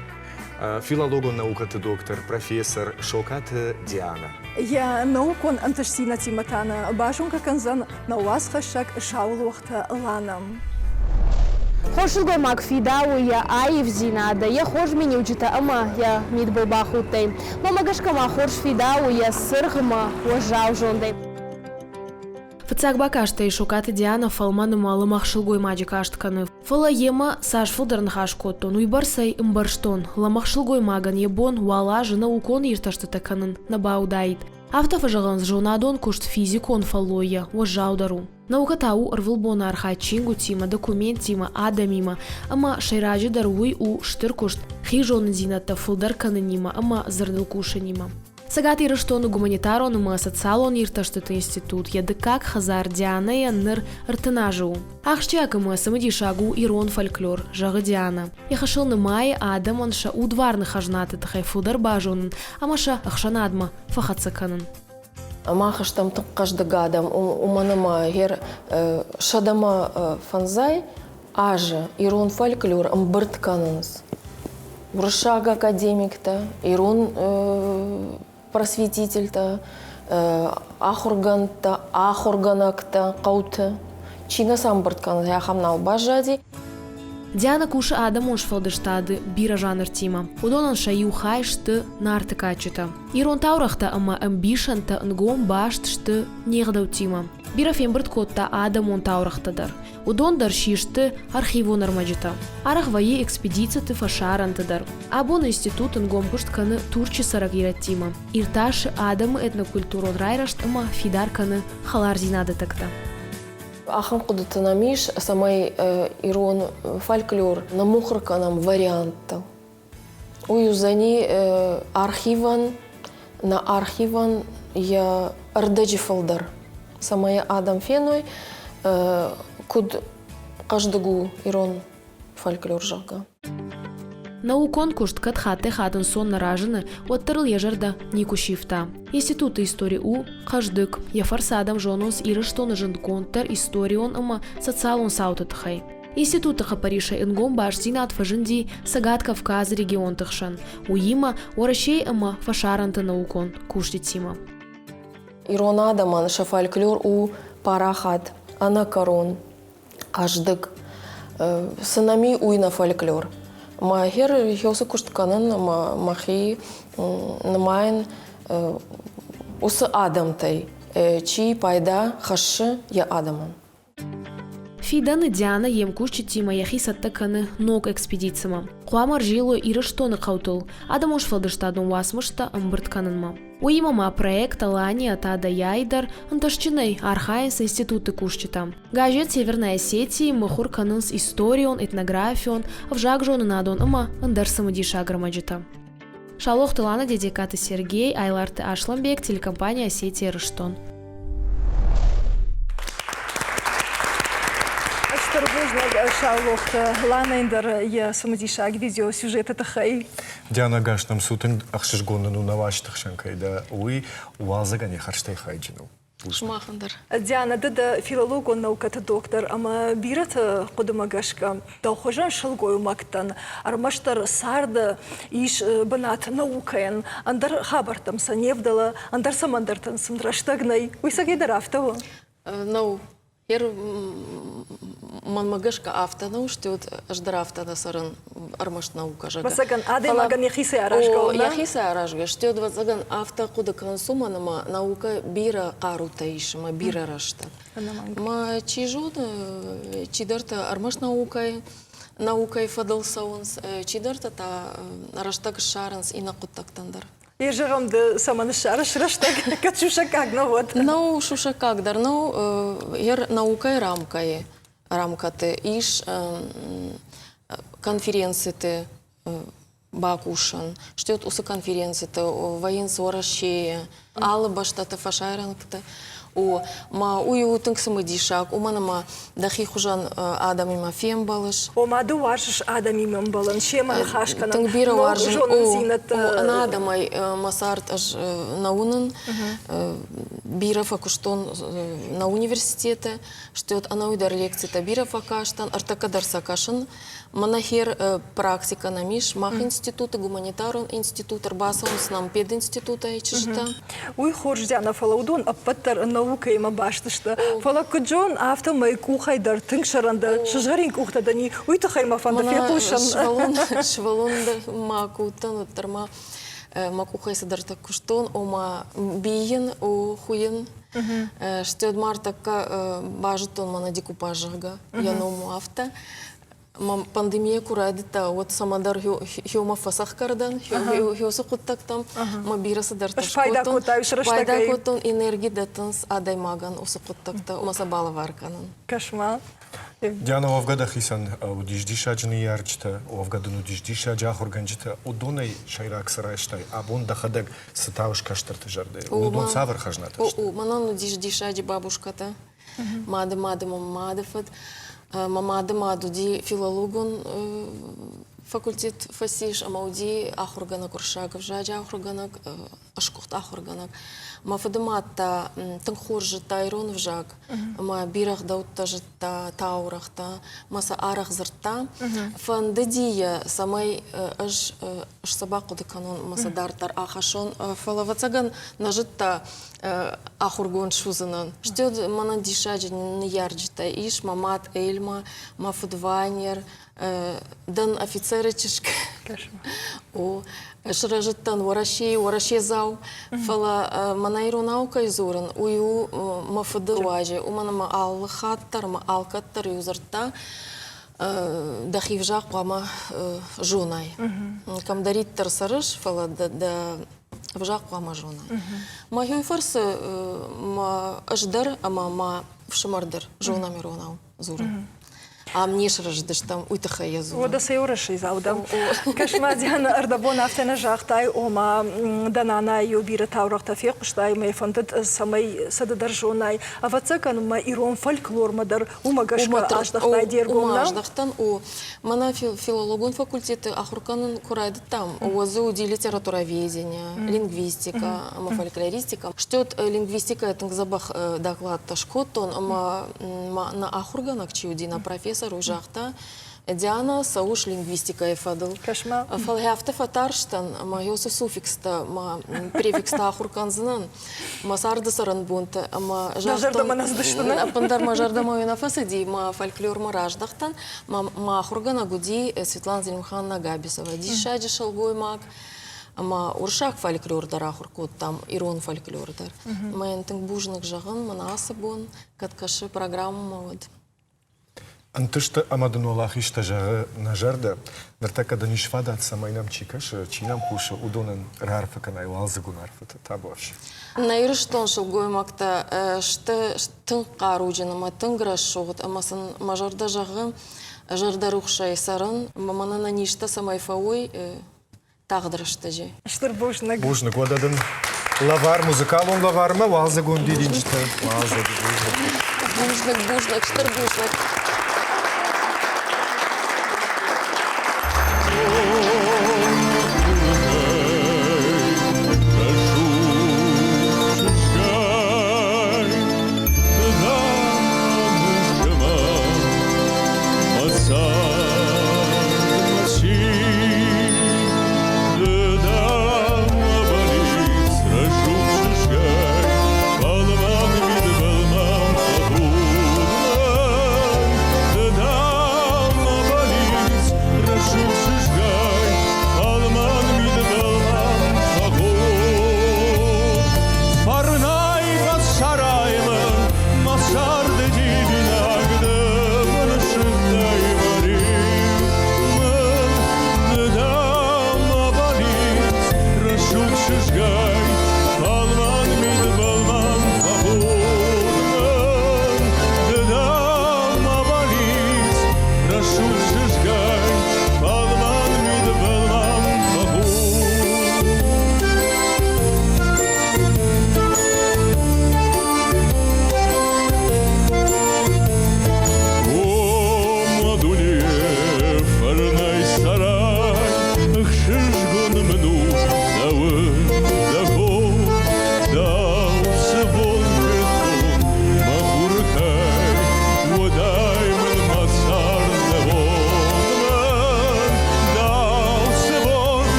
филологон наукӕты доктор, профессор Сокаты Дианӕ. Йӕ наукон ӕнтыстдзинӕдтимӕ та нӕ базонгӕ кӕндзӕн нӕ уацхӕссӕг Саулохты Ланӕ. Хорз сылгоймаг фидауы йӕ аивдзинады, йӕ хорз миниуджытӕ ӕмӕ йӕ мидбылбахудтӕй. Мӕнмӕ гӕсгӕ ма хорз фидауы йӕ цыргъ ӕмӕ уӕззау зондӕй. Фыццаг бакастӕй Сокаты Дианӕ фӕлмӕн ӕмӕ лӕмӕгъ сылгоймаджы каст кӕны. Фӕлӕ йемӕ цас фылдӕр ныхас кодтон, уыйбӕрц ӕй ӕмбӕрстон, лӕмӕгъ сылгоймагӕн йӕ бон уал азы наукон иртӕстытӕ кӕнын нӕ бауыдаид. Афтӕ фӕзӕгъынц, зонадон куыст физикон фӕллойӕ уӕззаудӕр у. Наукӕ та у ӕрвылбоны архайд чингуытимӕ, документтимӕ, адӕмимӕ ӕмӕ сӕйраджыдӕр уый у стыр куыст хи зонындзинӕдтӕ фылдӕр кӕнынимӕ ӕмӕ дзырдыл кусынимӕ. Цӕгат Ирыстоны гуманитарон ӕмӕ социалон иртӕстыты институт йӕ дыккаг хӕдзар Дианӕйӕн ныр 30 азы у. Ахсджиаг ӕмӕ цымыдисаг у ирон фольклор, зӕгъы Дианӕ. Йӕ хӕсыл нымайы адӕмӕн сӕ удварны хӕзнаты тыххӕй фылдӕр базонын ӕмӕ сӕ ӕхсӕнадмӕ фӕхӕццӕ кӕнын. Мах стӕм тынг хъӕздыг адӕм, уымӕн ӕмӕ гъер сӕдӕмӕ фӕндзай азы ирон фольклор ӕмбырд кӕнынц. Уырыссаг академиктӕ, ирон просветительтӕ, ахуыргӕндтӕ, ахуыргӕнӕгтӕ хъӕуты. Чи нӕ сӕ ӕмбырд кӕны, ахӕм нал баззади. Диана кусы адӕмон сфӕлдыстады бирӕ жанртимӕ. Уыдонӕн сӕ иу хай сты Нарты кадджытӕ. Ирон таурӕгътӕ ӕмӕ ӕмбисӕндтӕ ӕнгом баст сты не гъдӕуттимӕ. Бирӕ фембырд кодта адӕмон таурӕгътӕ дӕр. Уыдон дӕр систы архивон ӕрмӕджытӕ. Арӕх вӕййы экспедициты фӕсарӕнты дӕр. Абон институт ӕнгом куыст кӕны Турчы цӕрӕг ирӕттимӕ. Иртасы адӕмы этнокультурон райрӕзт ӕмӕ фидар кӕны хӕлардзинады тӕгтӕ. Ахӕм хъуыдыты нӕм ис, цӕмӕй ирон фольклор ныммыхуыр кӕнӕм варианттыл. Уый уыдзӕни архивӕн, нӕ архивӕн йӕ ӕрдӕджы фылдӕр, цӕмӕй адӕм феной, куыд хъӕздыг у ирон фольклор, зӕгъгӕ. Наукон куыст кӕд хаттӕй-хатт ӕнцон нӕ разыны, уӕддӕр ыл йӕ зӕрдӕ никуы сивта. Институты истори у хъӕздыг, йӕ фӕрцы адӕм зонынц Ирыстоны зындгонддӕр историон ӕмӕ социалон цауты тыххӕй. Институты хъӕппӕрисӕй ӕнгом бастдзинад фӕзынди Цӕгат Кавказы регионты хсӕн, уыимӕ Уӕрӕсейы ӕмӕ фӕсарӕнты наукон кусджытимӕ. Ирон адӕмӕн сӕ фольклор у парахат, ӕнӕкӕрон, хъӕздыг. Цы нӕм и, уый нӕ фольклор. Ӕмӕ хер хеусы куыст кӕнын ӕмӕ мӕхи нымайын уыцы адӕмтӕй, чи пайда хӕссы йӕ адӕмӕн. Фидӕны Дианӕ йе мкусджытимӕ йӕхи цӕттӕ кӕны ног экспедицимӕ. Хъуамӕ ӕрзилой Ирыстоны хъӕутыл адӕмон сфӕлдыстадон уацмыстӕ ӕмбырд кӕнынмӕ. Уыимӕ ма проект «Алания» та дӕйӕй дӕр ӕнтыстджынӕй архайынц институты кусджытӕ. Газет «Северная Осетия» мыхуыр кӕнынц историон, этнографион, ӕвзагзонынадон ӕмӕ ӕндӕр цымыдисаг ӕрмӕджытӕ. Шалохты Лана, Дедекаты Сергей, Айларты Асланбег, телекомпания «Осетия Ирыстон». Стыр бузныг Саулохты Ланӕйӕн дӕр йӕ цымыдисаг видеосюжеты тыххӕй. Диана гас нӕм цу тынг ӕхсызгон нын у нӕ уазджыты хсӕн кӕй дӕ, уый уалдзӕгӕн йӕ хӕрзтӕй хайджын у. Сымахӕн дӕр. Диана, ды дӕ филологон наукӕты доктор ӕмӕ бирӕты хъуыдымӕ гӕсгӕ дӕу хуызӕн сылгоймӕгтӕн ӕрмӕстдӕр царды ис бынат наукӕйӕн, ӕндӕр хабӕрттӕм сӕ не вдӕлы, ӕндӕр цӕмӕндӕртӕн сын рӕстӕг нӕй. Уый цӕгӕйдӕр афтӕ у? Нӕу. Ер мӕнмӕ гӕсгӕ афтӕ нӕу, стӕй ӕз дӕр афтӕ нӕ цӕрын, ӕрмӕст наукӕ, зӕгъгӕ. Ӕвӕццӕгӕн, адӕймагӕн йӕхицӕй аразгӕ у, нӕ? Йӕхицӕй аразгӕ, стӕй ӕвӕццӕгӕн, афтӕ хъуыды кӕнынц уымӕн, ӕмӕ наукӕ бирӕ хъарутӕ ис ӕмӕ бирӕ рӕстӕг. Ӕмӕ чи зоны, чидӕртӕ ӕрмӕст наукӕйы наукӕйы фӕдыл цӕуынц, чидӕртӕ та рӕстӕг ссарынц иннӕ хъуыддӕгтӕн дӕр. Йе зӕгъӕм, ды цӕмӕн ссарыс рӕстӕг, кӕд сусӕггаг нӕ уӕд? Нӕу сусӕггаг дӕр нӕу. Ер наукӕйы рамкӕйы рамкӕты ис конференциты бакусын. Стӕй уыцы конференциты вӕййынц Уӕрӕсейы, алы бӕстӕты фӕсарӕнты. О, ма уый у тынг цымыдисаг, уымӕн ӕмӕ дӕхи хуызӕн адӕмимӕ фембӕлыс. Ома ды уарзыс адӕмимӕ ӕмбӕлын, семӕ ныхас кӕнын, Тынг бирӕ уарзын. Зонындзинӕдтӕ. Ӕнӕ адӕмӕй мӕ цард ӕз нӕ уынын. Бирӕ фӕкуыстон нӕ университеты, стӕй ӕнӕуый дӕр лекцитӕ бирӕ фӕкастӕн, ӕртӕккӕ дӕр сӕ кӕсын. Мӕнӕ хер практикӕ нӕм ис. Мах институты, гуманитарон институт, ӕрбацӕуынц нӕм пединститутӕй чызджытӕ. Уый хорз, Диана, фӕлӕ уыдон ӕппӕт дӕр наукӕимӕ баст сты. Фӕлӕ куыд зон, афтӕмӕй къухӕй дӕр тынг сӕрӕн дӕ, сызгъӕрин къухтӕ дӕ ни, уый тыххӕй мӕ фӕнды фехъусын. Сывӕллон ма куы уыдтӕн, уӕддӕр ма мӕ къухӕй цыдӕртӕ куыстон, ома бийын, хуыйын. Стӕй ма ӕртӕккӕ базыдтон мӕнӕ декупаж, зӕгъгӕ, йӕ ном у афтӕ. Пандемия куы райдыдта, уӕд цӕмӕдӕр хиумӕ фӕцӕхгӕр дӕн, хиусы хъуыддӕгтӕм мӕ бирӕ цыдӕртӕ Спайда кодтай Спайда кодтон, энерги дӕттынц адӕймагӕн уыцы хъуыддӕгтӕ, ӕмӕ сӕ балӕвар кӕнын. Кӕс-ма. Диана, уӕвгӕ дӕхицӕн уыдис диссаджы ныййарджытӕ, уӕвгӕ дын уыдис диссаджы ахуыргӕнджытӕ, уыдонӕй сӕйраг цы райстай, абон дӕхӕдӕг цы тауыс кӕстӕрты зӕрдӕйы, уыдон цавӕр хӕзнатӕ сты? Мӕнӕн уыдис диссаджы бабушкӕтӕ, мады мады мӕ мады фыд. Мӕ мады мад уыди филологон факультет фӕцис ӕмӕ уыди ахуыргӕнӕг, уырыссаг ӕвзаджы ахуыргӕнӕг, сгуыхт ахуыргӕнӕг. Мӕ фыды мад та тынг хорз зыдта ирон ӕвзаг ӕмӕ бирӕ ӕгъдӕуттӕ зыдта, таурӕгътӕ мӕ сӕ арӕх дзырдта. Фӕндыди йӕ, цӕмӕй ӕз сӕ бахъуыды кӕнон ӕмӕ сӕ дарддӕр ахӕссон. Фӕлӕ, ӕвӕццӕгӕн, нӕ зыдта, ахуыргонд суыдзынӕн. Стӕй мӕнӕн диссаджы ныййарджытӕ ис, мӕ мад Эльма, мӕ фыд Ванер, дӕн офицеры чызг. О, сырӕзыдтӕн Уӕрӕсейы уӕрӕседзау, фӕлӕ мӕнӕ иронау кӕй дзурын, уый у мӕ фыды руаджы, уымӕн ӕмӕ алы хатт дӕр ӕмӕ алкӕддӕр иу дзырдта, дӕхи взаг хъуамӕ зонай. Кӕмдӕриддӕр цӕрыс, фӕлӕ дӕ ӕвзаг хъуамӕ зонай. Мӕхи фӕрцы ма ӕз дӕр ӕмӕ ма фсымӕр дӕр зонӕм иронау дзурын. Ам не срӕзыдыстӕм, уый тыххӕй йӕ дзурын. Уӕдӕ сӕ уӕрӕседзау дӕ. Кӕс-ма, Диана, ӕрдӕбон афтӕ нӕ загътай, ома дӕ нанайы-иу бирӕ таурӕгътӕ фехъуыстай ӕмӕ йӕ фӕндыд, цӕмӕй сӕ ды дӕр зонай. Ӕвӕццӕгӕн, мӕ ирон фольклормӕ дӕр уымӕ гӕсгӕ аздӕхтай де ргом, Уымӕ аздӕхтӕн, о. Мӕнӕ филологон факультеты ахуыр кӕнын куы райдыдтам, уӕд дзы уыди литературоведение, лингвистикӕ ӕмӕ фольклористикӕ. Стӕй лингвистикӕйы тынг дзӕбӕх докладтӕ скодтон ӕмӕ ма нӕ ахуыргӕнӕг чи уыди, нӕ профессор, уый загъта, Диана, цӕуыс лингвистикӕйы фӕдыл. Фӕлӕ афтӕ фӕтарстӕн, ӕмӕ уыцы суффикстӕ мӕ префикстӕ ахуыр кӕндзынӕн мӕ царды цӕрӕнбонты ӕмӕ ӕппындӕр мӕ зӕрдӕмӕ нӕ фӕцыди, мӕ фольклормӕ раздӕхтӕн. Мӕ ахуыргӕнӕг уыди Светлана Зелимхановна Габисова, диссаджы сылгоймаг. Ӕмӕ уырыссаг фольклор дӕр ахуыр кодтам, ирон фольклор дӕр. Мӕ йын тынг бузныг зӕгъын, мӕнӕ ацы бон, кӕд кӕсы программӕмӕ, уӕд. Ӕнтысты ӕмӕ дын уӕлахизтӕ зӕгъы нӕ зӕрдӕ. Ныртӕккӕ дын ис фадат, цӕмӕй нӕм чи кӕсы, чи нӕм хъусы, уыдонӕн раарфӕ кӕнай уалдзыгон арфӕтӕ. Табуафси. Нӕ Ирыстон сылгоймӕгтӕ сты тынг хъаруджын ӕмӕ тынг рӕсугъд, ӕмӕ сын мӕ зӕрдӕ зӕгъы зӕрдӕрухсӕй цӕрын, ӕмӕ мӕнӕ нӕ низтӕ цӕмӕй фӕуой, тагъд рӕстӕджы. Стыр бузныг. Бузныг. Уӕдӕ дын лӕвар, музыкалон лӕвармӕ уалдзыгон дидинджытӕ. Уалдзӕг, бузныг. Бузныг, бузныг, стыр бузныг.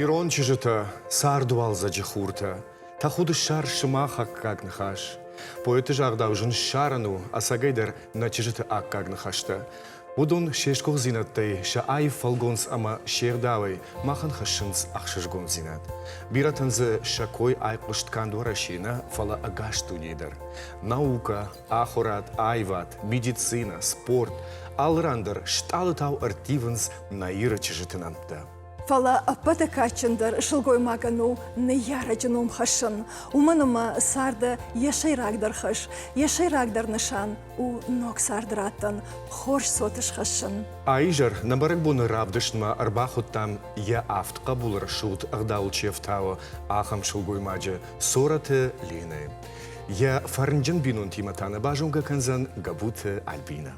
Ирон чызджытӕ, цардуалдзӕджы хуртӕ, тӕхуды ссар сымах аккаг ныхас. Поэты загъдау зын ссарӕн у, ӕцӕгӕйдӕр нӕ чызджыты аккаг ныхӕстӕ. Уыдон се сгуыхтдзинӕдтӕй, сӕ аив фӕлгонц ӕмӕ се гъдауӕй махӕн хӕссынц ӕхсызгондзинад. Бирӕтӕн дзы сӕ кой айхъуыст канд Уӕрӕсейы нӕ, фӕлӕ ӕгас дунейы дӕр. Наукӕ, ахуырад, аивад, медицинӕ, спорт, алы ран дӕр стъалытау ӕрттивынц нӕ Иры чызджыты нӕмттӕ. Фӕлӕ ӕппӕты кадджындӕр сылгоймагӕн у ныййарӕджы ном хӕссын, уымӕн ӕмӕ царды йӕ сӕйрагдӕр хӕс, йӕ сӕйрагдӕр нысан у ног цард раттын, хорз цот схӕссын. А-изӕр нӕ бӕрӕгбоны равдыстмӕ ӕрбахуыдтам йӕ авд хъӕбулы рӕсугъд ӕгъдауыл чи ӕфтауы, ахӕм сылгоймаджы Цорӕты Ленӕйы. Йӕ фӕрнджын бинонтимӕ та нӕ базонгӕ кӕндзӕн Гӕбуты Альбинӕ.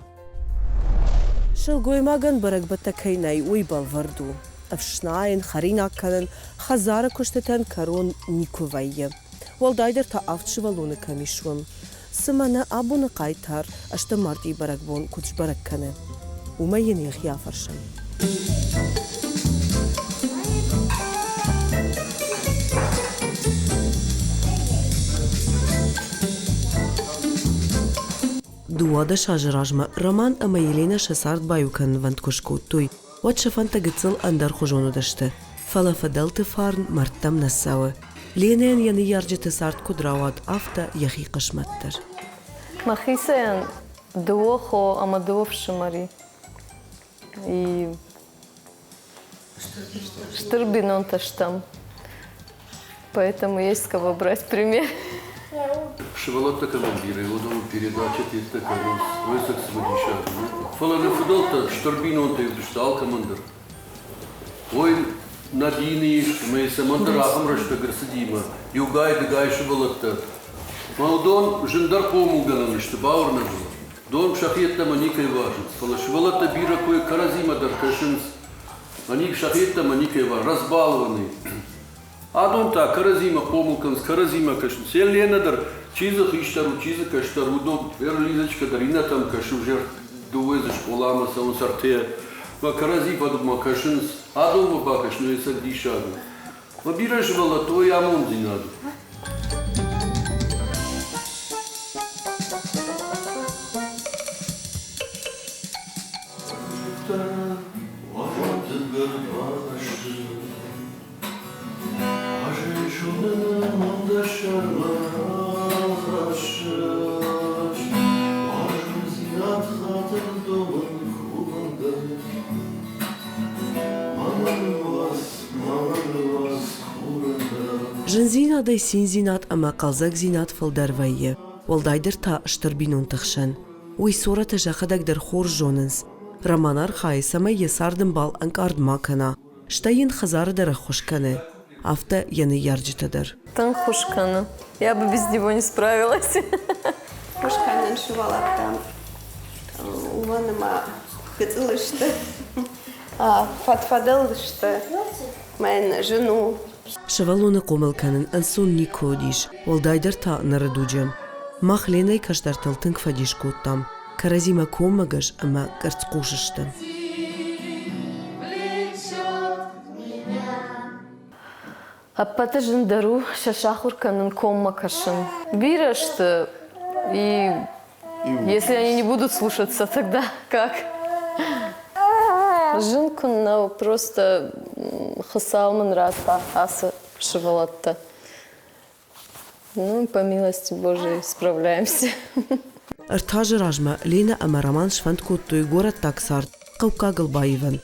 Сылгоймагӕн бӕрӕгбӕттӕ кӕй нӕй, уый бӕлвырд у. Ӕфснайын, хӕринаг кӕнын, хӕдзары куыстытӕн кӕрон никуы вӕййы. Уӕлдайдӕр та авд сывӕллоны кӕм ис, уым. Цымӕ нӕ абоны хъайтар ӕстӕм мартъийы бӕрӕгбон куыд сбӕрӕг кӕны? Уымӕй йын йӕхи афӕрсӕм. 12 азы размӕ Роман ӕмӕ Еленӕ сӕ цард баиу кӕнынвӕнд куы скодтой, уӕд сӕ фӕндтӕ гыццыл ӕндӕрхуызон уыдысты. Фӕлӕ фыдӕлты фарн мӕрдтӕм нӕ цӕуы. Ленӕйӕн йӕ ныййарджыты цард куыд рауад, афтӕ йӕхи хъысмӕт дӕр. Мӕхицӕн дыууӕ хо ӕмӕ дыууӕ фсымӕри. И стыр бинонтӕ стӕм. Поэтому есть с кого брать пример. Сывӕллӕттӕ кӕмӕн бирӕ, уыдон передачӕтӕ кӕнынц, уый цымыдисаг у. Фӕлӕ нӕ фыдӕлтӕ стыр бинонтӕй уыдысты алкӕмӕн дӕр. Ой, нӕ дины ис, ӕмӕ цӕмӕндӕр ахӕм рӕстӕг ӕрцыдимӕ, иугай-дыгай сывӕллӕттӕ. Фӕлӕ уыдон зындӕр хъомылгӕнӕн сты, бауырнӕг уӕ. Дон сӕхи йеддӕмӕ никӕй уарзынц, фӕлӕ сывӕллӕттӕ бирӕ куы кӕрӕдзимӕ дӕр кӕсынц, ӕниу сӕхи йеддӕмӕ никӕй уарзынц, разбалованы. Адон та кӕрӕдзимӕ хъомыл кӕнынц, кӕрӕдзимӕ кӕсынц. Сӕ Ленӕ дӕр, чи дзы хистӕр у, чи дзы кӕстӕр, уыдон Лизочка дӕр иннӕтӕм кӕсы, уже дыууӕ дзы скъоламӕ цӕуынц ӕртӕ. Мӕ кӕрӕдзи фӕдылмӕ кӕсынц, адонмӕ бакӕсын ӕцӕг диссаг у. Мӕ бирӕ сывӕллӕтты уый амонддзинад у. Зындзинадӕй циндзинад ӕмӕ хъӕлдзӕгдзинад фылдӕр вӕййы, уӕлдайдӕр та стыр бинонты хсӕн. Уый Цорӕтӕ сӕхӕдӕг дӕр хорз зонынц. Роман архайы, цӕмӕй йӕ цардӕмбал ӕнкъард ма кӕна, стӕй йын хӕдзары дӕр ӕххуыс кӕны, афтӕ йӕ ныййарджытӕ дӕр. Тынг ххуыс кӕны. Я бы без него не справилась. Ххуыс кӕнын сывӕллӕттӕм, уымӕн ӕмӕ гыццыл сты, фӕд-фӕдыл сты, мӕн зын у. Сывӕллоны хъомыл кӕнын ӕнцон никуы уыдис, уӕлдайдӕр та ныры дуджы. Мах Ленӕйы кӕстӕртыл тынг фӕдис кодтам, кӕрӕдзимӕ коммӕгӕс ӕмӕ къӕрцхъус сты. Ӕппӕты зындӕр у сӕ сахуыр кӕнын коммӕ кӕсын. Бирӕ сты, и если они не будут слушаться, тогда как? Зын куыннӕ у, просто Хуыцау мын радта ацы сывӕллӕттӕ. Ну, по милости Божией справляемся. Ӕртӕ азы размӕ Ленӕ ӕмӕ Роман сфӕнд кодтой горӕттаг цард хъӕуккагыл баивын.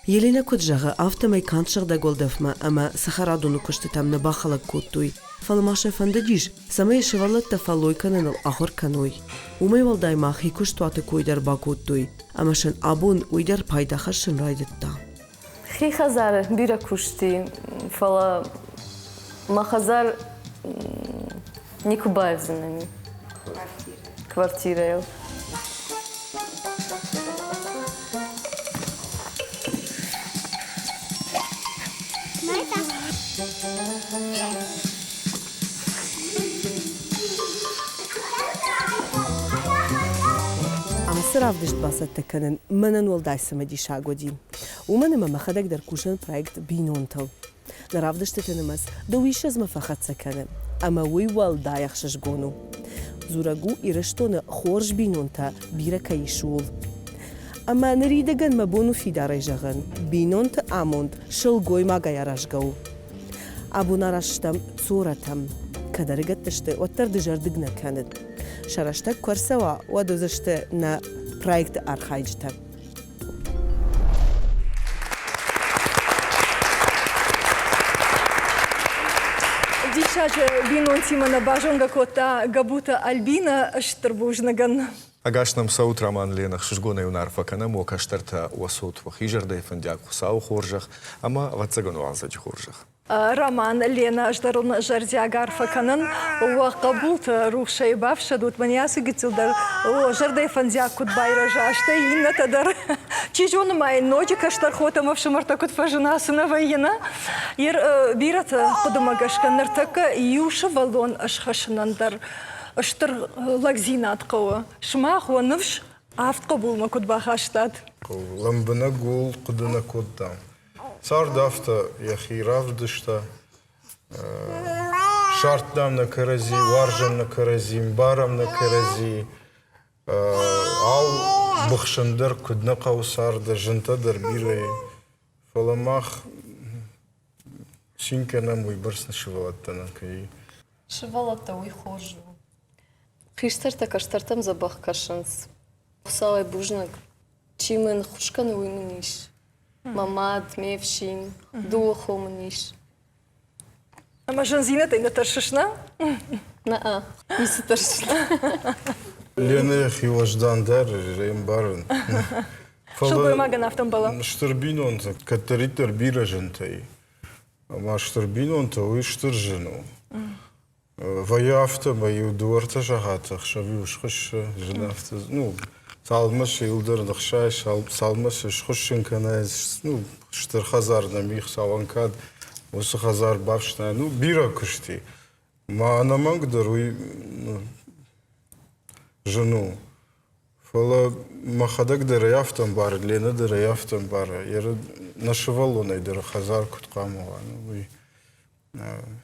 Еленӕ куыд зӕгъы, афтӕмӕй канд сыгъдӕг уӕлдӕфмӕ ӕмӕ цӕхӕрадоны куыстытӕм нӕ бахӕлӕг кодтой, фӕлӕ ма сӕ фӕндыдис, цӕмӕй сывӕллӕттӕ фӕллой кӕныныл ахуыр кӕной. Уымӕй уӕлдай ма хи куыстуаты кой дӕр бакодтой, ӕмӕ сын абон уый дӕр пайда хӕссын райдыдта. Хи хӕдзары бирӕ куысти, фӕлӕ мӕ хӕдзар никуы баивдзынӕни квартирӕйыл. Ацы равдыст бацӕттӕ кӕнын мӕнӕн уӕлдай цымыдисаг уыди. Уымӕн ӕмӕ мӕхӕдӕг дӕр кусын проект «Бинонтыл». Нӕ равдыстыты нымӕц дыууиссӕдзмӕ фӕхӕццӕ кӕны, ӕмӕ уый уӕлдай ӕхсызгон у. Дзурӕг у, Ирыстоны хорз бинонтӕ бирӕ кӕй ис, ууыл. Ӕмӕ ныридӕгӕн мӕ бон у фидарӕй зӕгъын, бинонты амонд сылгоймагӕй аразгӕ у. Абон араст стӕм Цорӕтӕм. Кӕд ӕрыгӕтты сты, уӕддӕр дызӕрдыг нӕ кӕнын. Сӕ рӕстӕг куы ӕрцӕуа, уӕд уыдзысты нӕ проекты архайджытӕ. Диссаджы бинонтимӕ нӕ базонгӕ кодта Габуты Альбинӕ стыр бузныгӕн. Ӕгас нӕм цӕут, Роман Лена, хсызгонӕй уын арфӕ кӕнӕм уӕ кӕстӕртӕ, уӕ цот, уӕхи зӕрдӕйы фӕндиаг Хуыцауы хорзӕх ӕмӕ, ӕвӕццӕгӕн, уалдзӕджы хорзӕх. Роман Лена, ӕз дӕр уын зӕрдиаг арфӕ кӕнын. Уӕ хъӕбулты рухсӕй бафсӕдут, мӕнӕ ацы гыццыл дӕр уӕ зӕрдӕйы фӕндиаг куыд байрӕза, стӕй иннӕтӕ дӕр. Чи зоны ма йын ноджы кӕстӕр хотӕ ӕмӕ ӕфсымӕртӕ куыд фӕзына, цы нӕ вӕййы, нӕ? Ер бирӕты хъуыдымӕ гӕсгӕ ныртӕккӕ иу сывӕллон ӕсхӕссынӕн дӕр стыр лӕгдзинад хъӕуы. Сымах уӕ ныфс авд хъӕбулмӕ куыд бахастат? Лӕмбынӕг ууыл хъуыды нӕ кодтам. Цард афтӕ йӕхи равдыста. Ссардтам нӕ кӕрӕдзи, уарзӕм нӕ кӕрӕдзи, мбарӕм нӕ кӕрӕдзи. Ау, быхсын дӕр куыд нӕ хъӕуы царды, зынтӕ дӕр бирӕ и. Фӕлӕ мах цин кӕнӕм уыйбӕрц нӕ сывӕллӕттӕ нын кӕй и. Сывӕллӕттӕ уый хорз у. Хистӕртӕ кӕстӕртӕм дзӕбӕх кӕсынц. Хуыцауӕй бузныг. Чи мын ххуыс кӕны, уый мын ис. Мӕ мад, ме фсин, дыууӕ хо мын ис. Ӕмӕ зындзинӕдтӕй нӕ тӕрсыс, нӕ? Нӕ, ницы тӕрсын. Ленӕ йӕхи уӕздан дӕр ӕмбарын. Сылгоймагӕн афтӕ ӕмбӕлы. Стыр бинонтӕ кӕддӕриддӕр бирӕ зынтӕй. Ӕмӕ стыр бинонтӕ уый стыр зын у. Вӕййы афтӕ, ӕмӕ иу дыууӕ-ӕртӕ сахаты ӕхсӕв-иу схуыссы, зын афтӕ, ну, цалынмӕ сӕ иуылдӕр ныхсай, цалынмӕ сӕ схуыссын кӕнай, ну, стыр хӕдзар нӕм и, Хуыцауӕн кад, уыцы хӕдзар бафснайын, ну, бирӕ куыст и. Ма ӕнӕмӕнг дӕр уый зын у. Фӕлӕ мӕхӕдӕг дӕр ӕй афтӕ ӕмбарын, Ленӕ дӕр ӕй афтӕ ӕмбары, нӕ сывӕллонӕй дӕр хӕдзар куыд хъуамӕ уа, ну, уый.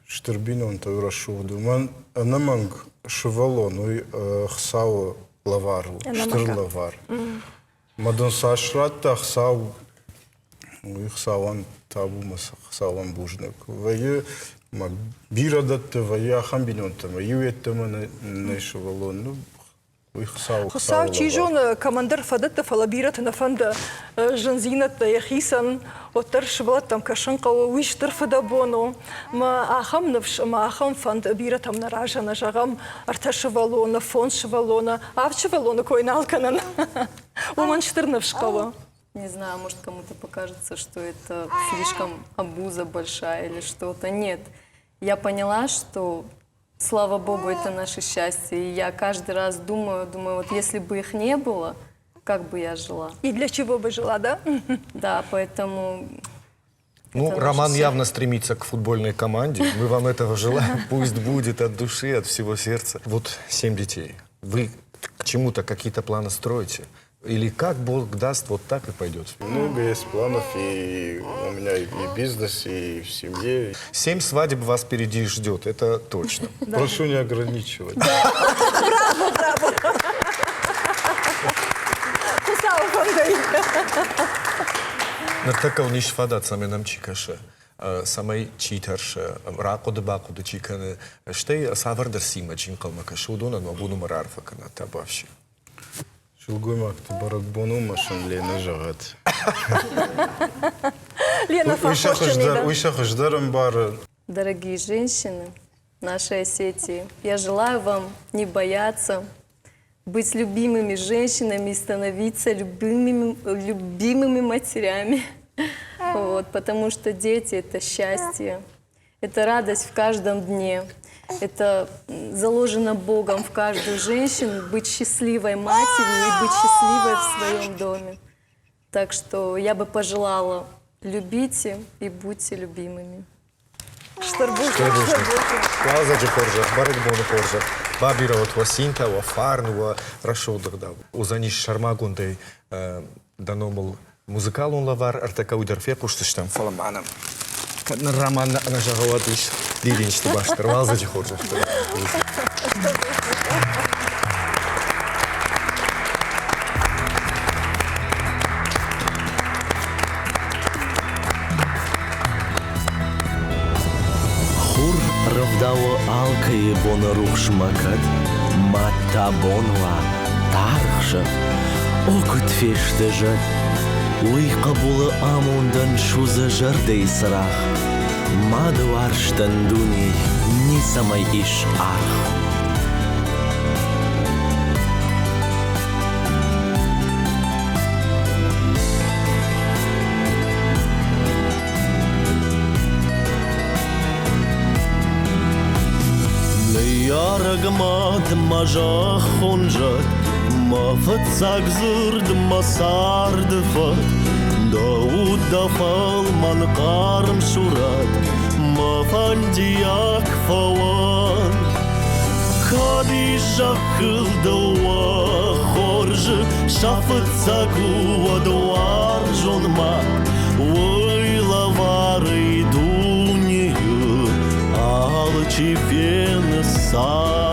Стыр бинонтӕ рӕсугъд у. Мӕн ӕнӕмӕнг сывӕллон уый Хуыцауы лӕвар у, стыр лӕвар. Мӕ дын цас радта Хуыцау, уый Хуыцауӕн табу мӕ Хуыцауӕн бузныг. Вӕййы ма бирӕ дӕтты, вӕййы ахӕм бинонтӕ, мӕ иу йеддӕмӕ нӕй сывӕллон. Ну, Уый Хуыцауы Хуыцау, чи зоны, кӕмӕндӕр фӕдӕтты, фӕлӕ бирӕты нӕ фӕнды зындзинӕдтӕ йӕхицӕн, уӕддӕр сывӕллӕттӕм кӕсын хъӕуы, уый стыр фыдӕбон у. Мӕ ахӕм ныфс ӕмӕ ахӕм фӕнд бирӕтӕм нӕ разыны, зӕгъӕм, ӕртӕ сывӕллоны, фондз сывӕллоны, авд сывӕллоны кой нал кӕнын. Уымӕн стыр ныфс хъӕуы. Не знаю, может, кому-то покажется, что это слишком обуза большая или что-то. Нет. Я поняла, что слава богу, это наше счастье. И я каждый раз думаю, думаю, вот если бы их не было, как бы я жила? И для чего бы жила, да? Да, поэтому Ну, Роман явно стремится к футбольной команде. Мы вам этого желаем. Пусть будет от души, от всего сердца. Вот семь детей. Вы к чему-то какие-то планы строите? Или как Бог даст, вот так и пойдет? Много есть планов, и у меня и бизнес, и в семье. Семь свадеб вас впереди ждет, это точно. Прошу не ограничивать. Браво, браво! Хуыцауы фӕндӕй. Ныртӕккӕ уын ис фадат, цӕмӕй нӕм чи кӕсы, цӕмӕй чи тӕрсы, рахъуыды-бахъуыды чи кӕны, стӕй цавӕрдӕр цинмӕ чи нхъӕлмӕ кӕсы, уыдонӕн уӕ бон уымӕ раарфӕ кӕнат, табуафси. Сылгоймӕгты бӕрӕгбон у, мӕ сын Ленӕ зӕгъӕд. Лена фӕххосджын Уый сӕ хуыздӕр ӕмбары. Дорогие женщины нашей Осетии, я желаю вам не бояться быть любимыми женщинами и становиться любимыми, любимыми матерями. Вот, потому что дети – это счастье, это радость в каждом дне. Это заложено Богом в каждую женщину быть счастливой матерью и быть счастливой в своем доме. Так что я бы пожелала, любите и будьте любимыми. Стыр бузныг. Уалдзӕджы хорзӕх, бӕрӕгбоны хорзӕх. Бабирӕ уӕт уӕ цинтӕ, уӕ фарн, уӕ рӕсугъд ӕгъдау. Уыдзӕнис сӕрмагондӕй дӕ номыл музыкалон лӕвар ӕртӕккӕ уый дӕр фехъусдзыстӕм, фӕлӕ ма нӕм кӕд ныр роман ӕнӕзӕгъӕ уӕд ис дидинджыты баст дӕр уалдзӕджы хорзӕхтӕ. Хур рӕвдауы алкӕйы боны рухсмӕ кӕд, мад та бон уа, тар ӕхсӕв. О, куыд фесты зӕд! Уый хъӕбулы амондӕн судзы зӕрдӕйы цырагъ. Мады уарзтӕн дунейы ницӕмӕй ис аргъ. Ныййарӕг мад мӕ зӕххон зӕд, мӕ фыццаг дзырд, мӕ царды фӕд. Дӕ уд дӕ фӕлмӕн хъарм сурӕт, мӕ фӕндиаг фӕуӕд. Кӕд ис зӕххыл дӕуӕ хорзы, сӕ фыццаг у уӕд уарзон мад. Уый лӕварӕй дунейы алчи фены цард.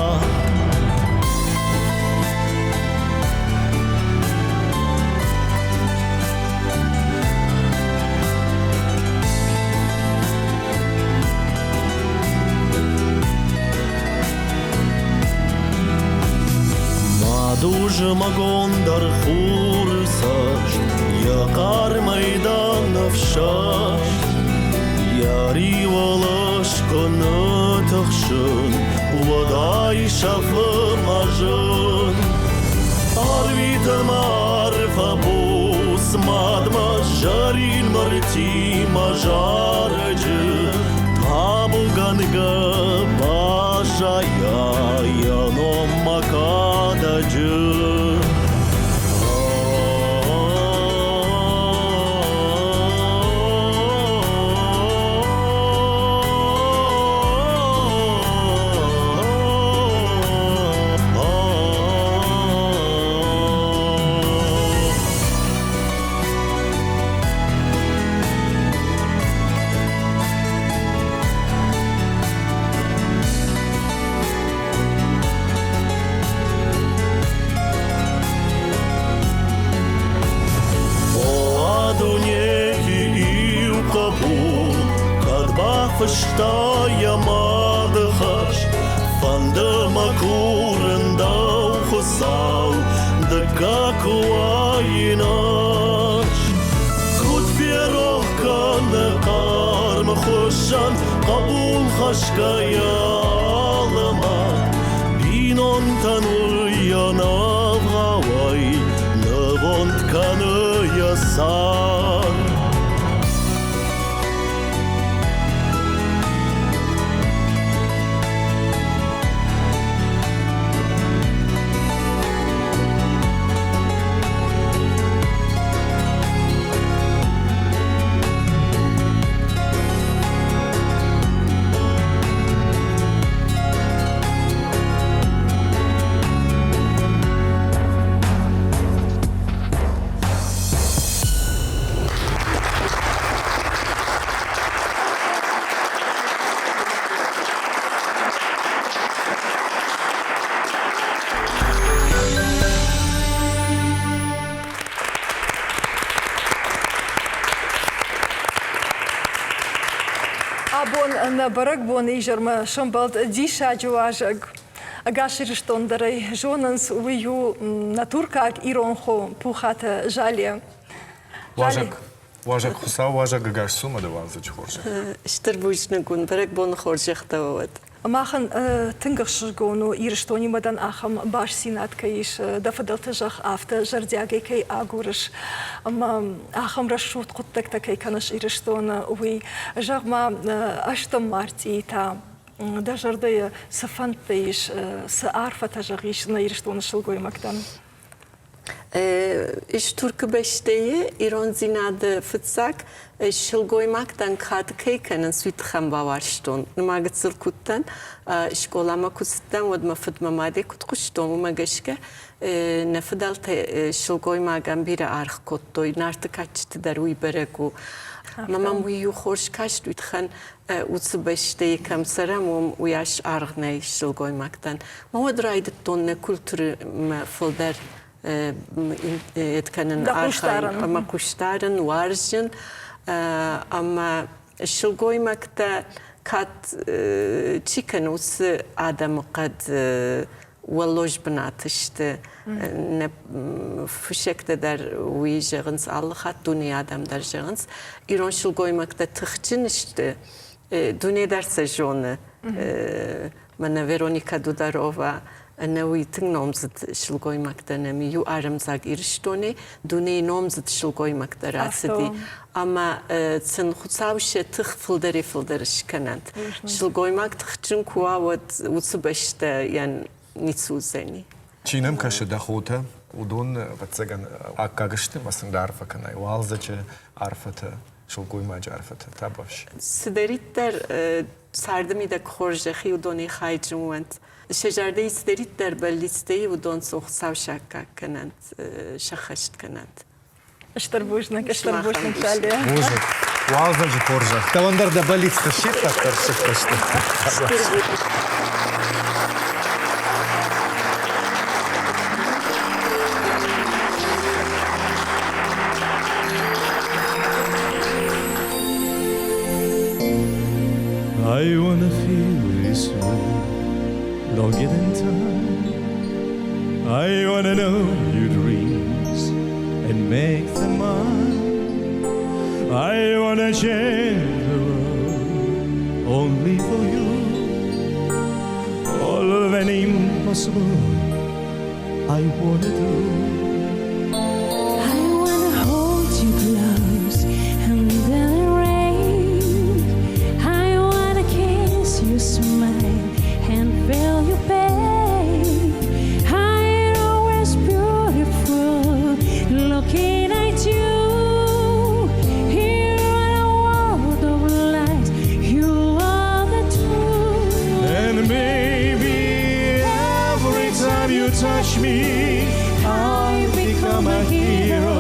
Мад у зымӕгондӕр хуры цӕст, йӕ хъармӕй дӕн ӕфсӕст. Йӕ риуыл ыскъуыны тыхсын, уӕд айсӕфы мӕ зын. Арвиты мӕ арфӕ буц мадмӕ зӕрин мыртимӕ зарӕджы, табугӕнгӕ баззайа йӕ ном мӕ кадӕджы. О, дунейы иу хъӕбул, кӕд бафыста йӕ мады хӕс, фӕнды мӕ курын дӕу, Хуыцау, дыккаг куы уаин ӕз. Куыд ферох кӕны хъарм хуыссӕн, хъӕбул хӕсгӕйӕ алы мад, бинонтӕн уый ӕнӕвгъауӕй нывонд кӕны йӕ цард. Абон нӕ бӕрӕгбоны изӕрмӕ сӕмбӕлд диссаджы уазӕг. Ӕгас Ирыстон дӕр ӕй зонынц, уый у нӕ туркаг ирон хо Пухаты Жале. Уазӕг, уазӕг Хуыцау уазӕг ӕгас цу мӕ дӕ уалдзӕджы хорзӕх. Стыр бузныг уын, бӕрӕгбоны хорзӕхтӕ уӕд. Махӕн тынг ӕхсызгон у, Ирыстонимӕ дӕн ахӕм бастдзинад кӕй ис, дӕ фыдӕлты зӕхх афтӕ зӕрдиагӕй кӕй агурыс ӕмӕ ахӕм рӕсугъд хъуыддӕгтӕ кӕй кӕныс Ирыстоны, уый. Зӕгъ-ма, ӕстӕм мартъийы та дӕ зӕрдӕйы цы фӕндтӕ ис, цы арфӕтӕ зӕгъис нӕ Ирыстоны сылгоймӕгтӕн? Ис Туркы бӕстӕйы ирондзинады фыццаг сылгоймӕгтӕн кад кӕй кӕнынц, уый тыххӕн бауарзтон. Нырма гыццыл куы уыдтӕн, скъоламӕ куы цыдтӕн, уӕд мӕ фыд мӕ мадӕй куыд хъуыстон, уымӕ гӕсгӕ нӕ фыдӕлтӕ сылгоймагӕн бирӕ аргъ кодтой. Нарты кадджыты дӕр уый бӕрӕг у. Ӕмӕ мӕм уый иу хорз каст, уый тыххӕн уыцы бӕстӕйы кӕм цӕрӕм, уым уыйас аргъ нӕй сылгоймӕгтӕн. Мӕ уӕд райдыдтон нӕ культурӕмӕ фылдӕр кӕнын архайын ӕмӕ хъусдарын, уарзын. Ӕмӕ сылгоймӕгтӕ кӕд чи кӕны, уыцы адӕмыхъӕд уӕллоз бынаты сты. Нӕ фыссӕгтӕ дӕр уый зӕгъынц, алы хатт дунейы адӕм дӕр зӕгъынц, ирон сылгоймӕгтӕ тыхджын сты. Дуне дӕр сӕ зоны. Мӕнӕ Вероника Дударова ӕнӕуый тынг номдзыд сылгоймӕгтӕ нӕм иу ӕрӕмдзаг Ирыстонӕй дунейы номдзыд сылгоймӕгтӕ рацыди. Ӕмӕ сын Хуыцау сӕ тых фылдӕрӕй-фылдӕр скӕнӕнт. Сылгоймаг тыхджын куы уа, уӕд уыцы бӕстӕйӕн ницы уыдзӕни. Чи нӕм кӕсы дӕ хотӕ, уыдон, ӕвӕццӕгӕн, аккаг сты ӕмӕ сын дӕ арфӕ кӕнай. Уалдзӕджы арфӕтӕ, сылгоймаджы арфӕтӕ табуафси. Цыдӕриддӕр царды мидӕг хорзӕхи уыдонӕй хайджын уӕнт. Сӕ зӕрдӕйы цыдӕриддӕр бӕллицтӕ уыдон сын Хуыцау саккаг кӕнӕнт, сӕххӕст кӕнӕнт. Стыр бузныг, стыр бузныг, Талия. Бузныг. Уалдзӕджы хорзӕх. Дӕуӕн дӕр дӕ бӕллицтӕ се ппӕт дӕр сыххӕсты. I wanna feel this way longer than time. I wanna know your dreams and make them mine. I wanna change the world only for you. All of an impossible I wanna do. I wanna hold you close under the rain. I wanna kiss your smile and feel your pain. I always beautiful looking at you. Here in a world of lies, you are the truth. And maybe every time you touch me, I become a hero.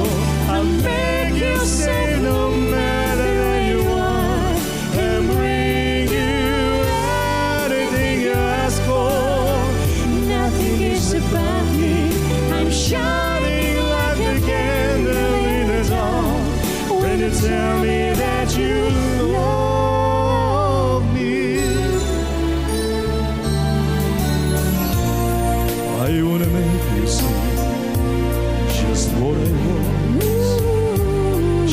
I make you safe no matter where you are, and bring you anything you ask for. Nothing is above me. I'm shining like a candle in the dark when you tell me that you love me. I wanna make you see just what I want.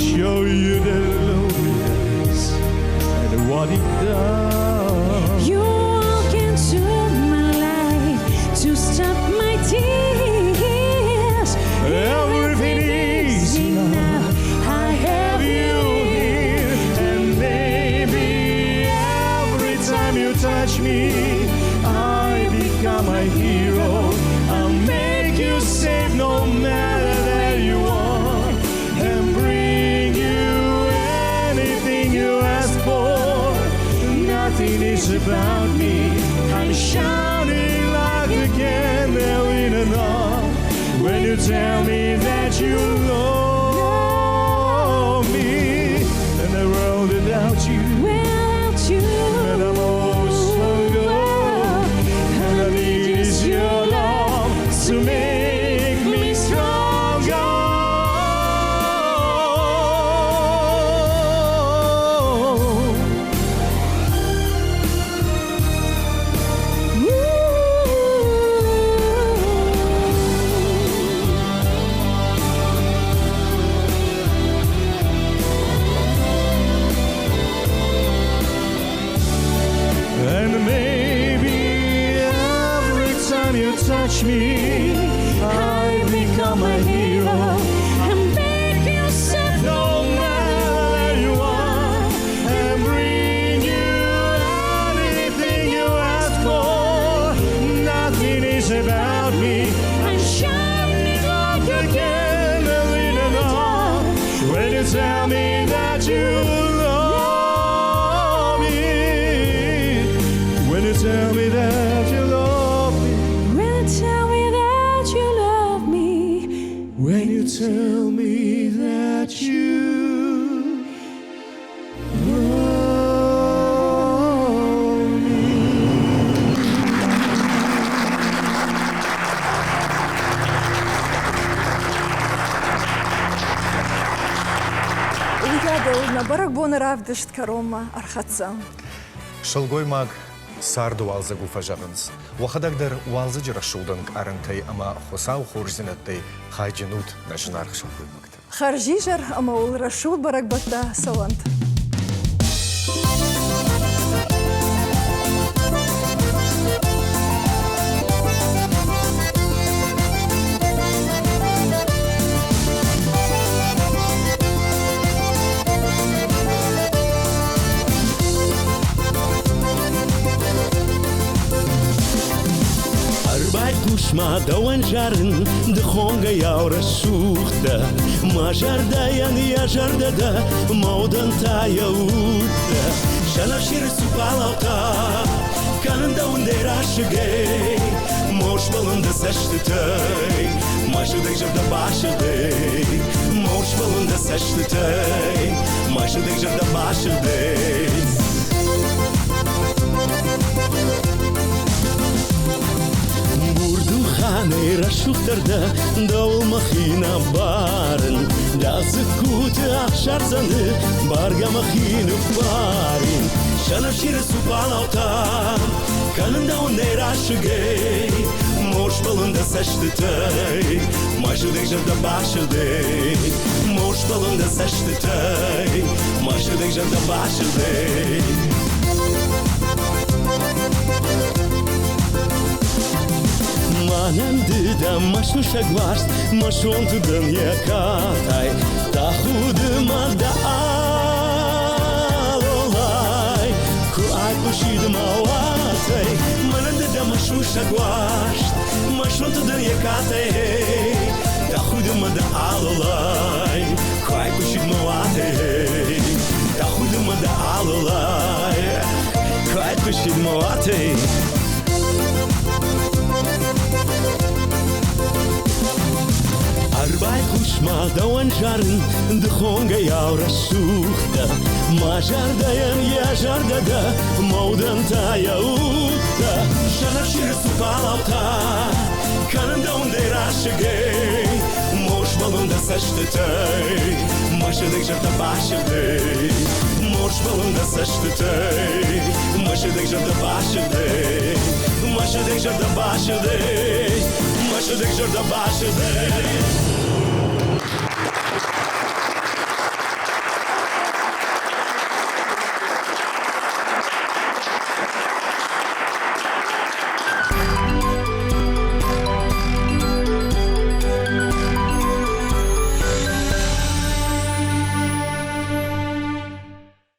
Show you the loneliness and what it does. You walk into my life to stop my tears. Everything is now. I have you here, and maybe every time you touch me, I become a hero. I'll make you safe no matter where you are, and bring you anything you ask for. Nothing is about me. I'm shining like a candle in the dark when you tell me that you love me, and the world without you, without you, and I'm oh so gone. And I need is your love to make me stronger. And maybe every time you touch me, I become a hero. And make you safe no matter where you are, and bring you anything you ask for. Nothing is about me. I'm shining like a candle in the dark when you tell me that you love me. When you tell me that you love me. When you tell me that you love me. When you tell me that you love me. Уыйадыл нӕ бӕрӕгбоны равдыст кӕронмӕ ӕрхӕццӕ. Сылгоймаг царды уалдзӕг у фӕзӕгъынц. Уӕхӕдӕг дӕр уалдзӕджы рӕсугъд ӕнкъарӕнтӕй ӕмӕ Хуыцауы хорздзинӕдтӕй хайджын ут нӕ зынаргъ сылгоймӕгтӕ. Хӕрзизӕр ӕмӕ уыл рӕсугъд бӕрӕгбӕттӕ цӕуӕнт. Ӕрбайхъус-ма, дӕуӕн зарын, ды хонгӕйау рӕсугъд дӕ. Мӕ зӕрдӕйӕн йӕ зӕрдӕ дӕ, мӕ удӕн та йӕ уд дӕ. Сӕнӕфсиры цупалау та кӕнын дӕ уындӕй расыгӕй, Морс бӕлын дӕ цӕстытӕй, мӕ сыгъдӕг зӕрдӕ басыгъдӕй. Морс бӕлын дӕ цӕстытӕй, мӕ сыгъдӕг зӕрдӕ басыгъдӕй. Бурдуханӕй рӕсугъддӕр дӕ, дӕуыл мӕхи нӕ барын. Дӕ дзыккуты ӕхсӕрдзӕны бӕргӕ мӕхи ныббарин. Сӕнӕфсиры цупалау та кӕнын дӕуыл расыгӕй, Морс бӕлын дӕ цӕстытӕй, мӕ сыгъдӕг зӕрдӕ басыгъдӕй. Морс бӕлын дӕ цӕстытӕй, мӕ сыгъдӕг зӕрдӕ басыгъдӕй. Мӕнӕн ды дӕ мӕ сусӕг уарзт, мӕ сонты дын йӕ катай. Тӕхуды мӕ дӕ алолай, куы айхъуысид мӕ уатӕй. Мӕнӕн ды дӕ мӕ сусӕг уарзт, мӕ сонты дын йӕ катай. Тӕхуды мӕ дӕ алолай, куы айхъуысид мӕ уатӕй. Тӕхуды мӕ дӕ алолай, куы айхъуысид мӕ уатӕй. Ӕрбайхъус-ма, дӕуӕн зарын, ды хонгӕйау рӕсугъд дӕ. Мӕ зӕрдӕйӕн йӕ зӕрдӕ дӕ, мӕ удӕн та йӕ уд дӕ. Сӕнӕфсиры цупалау та кӕнын дӕ уындӕй расыгӕй. Мос бӕлын дӕ цӕстытӕй, мӕ сыгъдӕг зӕрдӕ басыгъдӕй. Мос бӕлын дӕ цӕстытӕй, мӕ сыгъдӕг зӕрдӕ басыгъдӕй. Мӕ сыгъдӕг зӕрдӕ басыгъдӕй, мӕ сыгъдӕг зӕрдӕ басыгъдӕй.